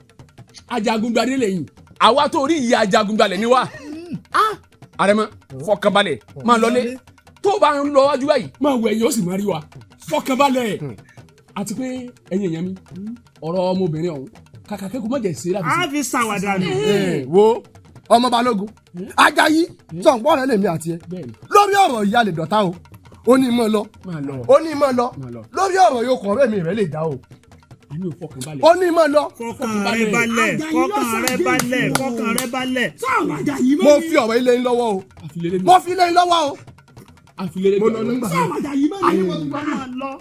ajagungbadé lẹ́yìn àwa tó rí ìyá ajagunbalẹ̀ ni wá. Àrẹ̀mọ, fọkànbalẹ̀, máa lọlé. Tó o bá ń lọ wájú báyìí, máa wọ ẹ̀yìn, ó sì máa rí wa. Fọkànbalẹ̀. Àti pé ẹ̀yin èèyàn mi, ọ̀rọ̀ ọmọbìnrin ọ̀hún, kàkà kẹ́kọ̀ọ́ mọ̀jẹ̀ sí láti A fi ṣàwàdà nù. Wo ọmọ balógun Ajayi, sọ̀npọ̀ rẹ̀ lèmi àti ẹ lórí ọ̀rọ̀ ìyá lè dọ̀tá o. Ó ní mọ́ lọ, ó ní mọ́ lọ. Lórí ọ̀rọ̀ yóò kọ̀ ọ̀rẹ́ mi rẹ̀ lè dá o. Ó ní mọ́ lọ. Fọkàn rẹ balẹ̀, fọkàn rẹ balẹ̀, fọkàn rẹ balẹ̀. Mo fi ọ̀rọ̀ ilé yín lọ́wọ́ o, mo fi ilé yín lọ́wọ́ o. Mo lọ nígbà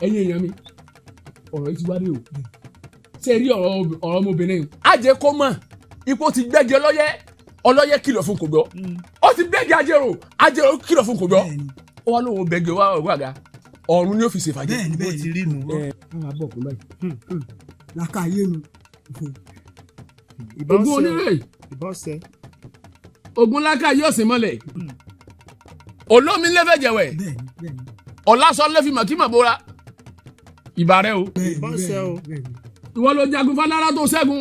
Ẹ̀yin èèyàn mi, ọ̀rọ̀ yìí ti wá dé o. Ṣe rí ọ̀rọ̀ ọmọbìnrin yìí, á jẹ́ kó mọ̀ ipò ti gbẹ́jẹ ọlọ́yẹ́, ọlọ́yẹ́ kìlọ̀ fún kò gbọ́. Ó ti gbẹ́jẹ ajérò, ajérò kìlọ̀ fún kò gbọ́. Ó wá lóun bẹ́gẹ wá ọ̀rọ̀ àga ọ̀run ni ó fi ṣèfàjẹ́. Bẹ́ẹ̀ni. Bó ti rí nu. Ẹ ẹ bọ̀ kún báyìí. Làkàyé nu. Ogun onírè, ogun lákà yóò sì mọ́lẹ̀, olómi lẹ́fẹ̀jẹ̀wẹ̀, ọ̀làsọ lẹ́fìmọ̀ kí mọ̀ bóra ìbà rẹ o. Ìwọ ló jagun fálára tó ṣẹ́gun,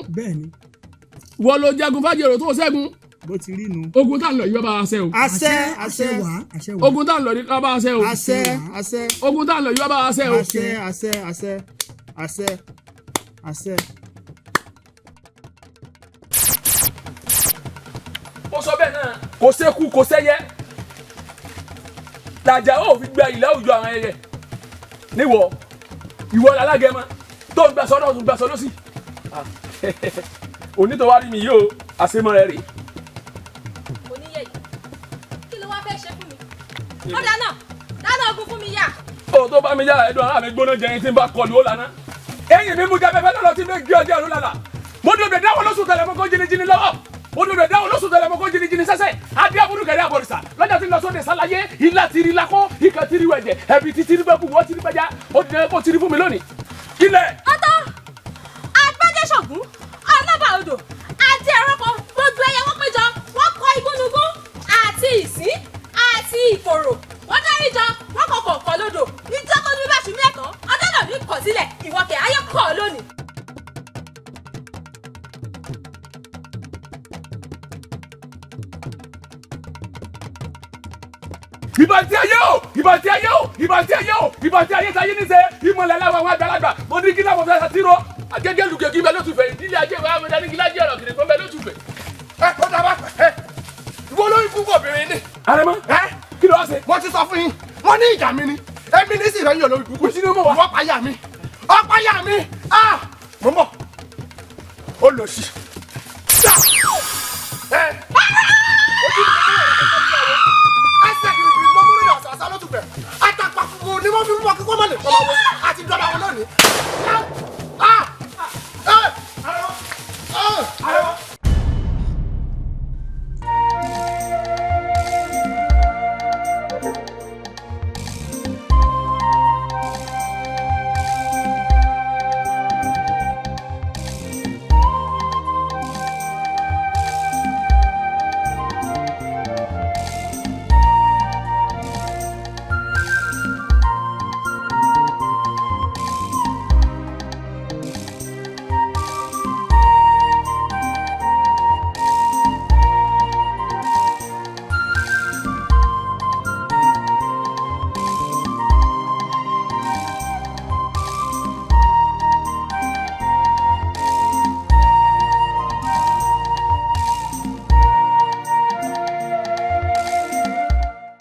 ìwọ ló jagun fájèrò tó ṣẹ́gun. Bó ti rí nu. Ogun tá a lọ yìí bá wa ṣe o. Àṣẹ, àṣẹ. Àṣẹ wá. Ogun tá a lọ yìí bá wa ṣe o. Àṣẹ, àṣẹ. Ogun tá a lọ yìí bá wa ṣe o. Àṣẹ, àṣẹ, àṣẹ, àṣẹ, àṣẹ. Ó sọ bẹ́ẹ̀ náà kò sẹ́kù kò sẹ́yẹ làjà ó fi gba ìlà òjò àwọn ẹyẹ níwọ ìwọ alágẹmọ tó ń gbàsọ náà tó ń gbàsọ lọ́sì òní tó wá rí mi yìí o àṣemọ rẹ rèé. Oníyẹ yìí, kí ló wá fẹ́ ṣe fún mi? Ó dáná dáná ogun fún mi yá. Ó tó bá mi yára ẹdùn ara mi gbóná jẹyin tí n bá kọlu ó lànà eyín mi mú jẹ fẹfẹ lọlọ tí mi gé ọjọ ìlú lànà. Mo dòdò dáwọ lóṣù tẹlẹ mọ kó jìnnìjìnnì lọ́wọ́. Mo dòdò dáwọ lóṣù tẹlẹ mọ kó jìnnìjìnnì sẹsẹ. Adé aburú kẹrẹ àbọrìṣà lọ́jà tí ń lọ sóde sálàyé ilá tiri lakó ikẹ tiri wẹjẹ ẹbí títí bẹ bù wọ́n tiri bẹjá ó di kó tiri fún mi lónìí. Ilẹ̀. Ọtọ agbẹjẹsọgún ọlọ́ba odò àti ẹranko gbogbo ẹyẹ wọn péjọ, wọn kọ igúnnugún àti ìsín àti ìfòrò, wọn dárí jọ, wọn kọ kọ̀ọ̀kan lódò. Ìjọ tó ní bá ṣùmí ẹ̀tàn ọjọ́ náà ní kọ̀ sílẹ̀ ìwọ kẹ̀ ayé kọ̀ ọ́ lónìí. Ìbà tí ayé o, ìbà tí ayé o, ìbà tí ayé o, ìbà tí ayé táyé níṣẹ́ ìmọ̀lẹ̀ aláwọ̀ àwọn àgbàlagbà. Mo ní kí láwọn fẹ́ sàtírọ̀ agẹ́gẹ́ lùgẹ́gí bẹ́ẹ̀ lótùfẹ́ ìdílé ajé ìwà àwọn ẹni kíláàjì ọ̀rọ̀ kìnìún bẹ́ẹ̀ lótùfẹ́. Ẹ kó dábàá ẹ ìwọ olórí fún obìnrin ni. Àrẹ̀mọ, kí ló wá ṣe. Mo ti sọ fún yín, wọ́n ní ìjà mi ni èmi ní sì rẹ́yìn olórí burúkú. Kò sí ní mọ̀ wá. Wọ́n pa yà mí, ọ̀pá yà mí, ah mo ń bọ̀ ó lọ sí. Ẹ.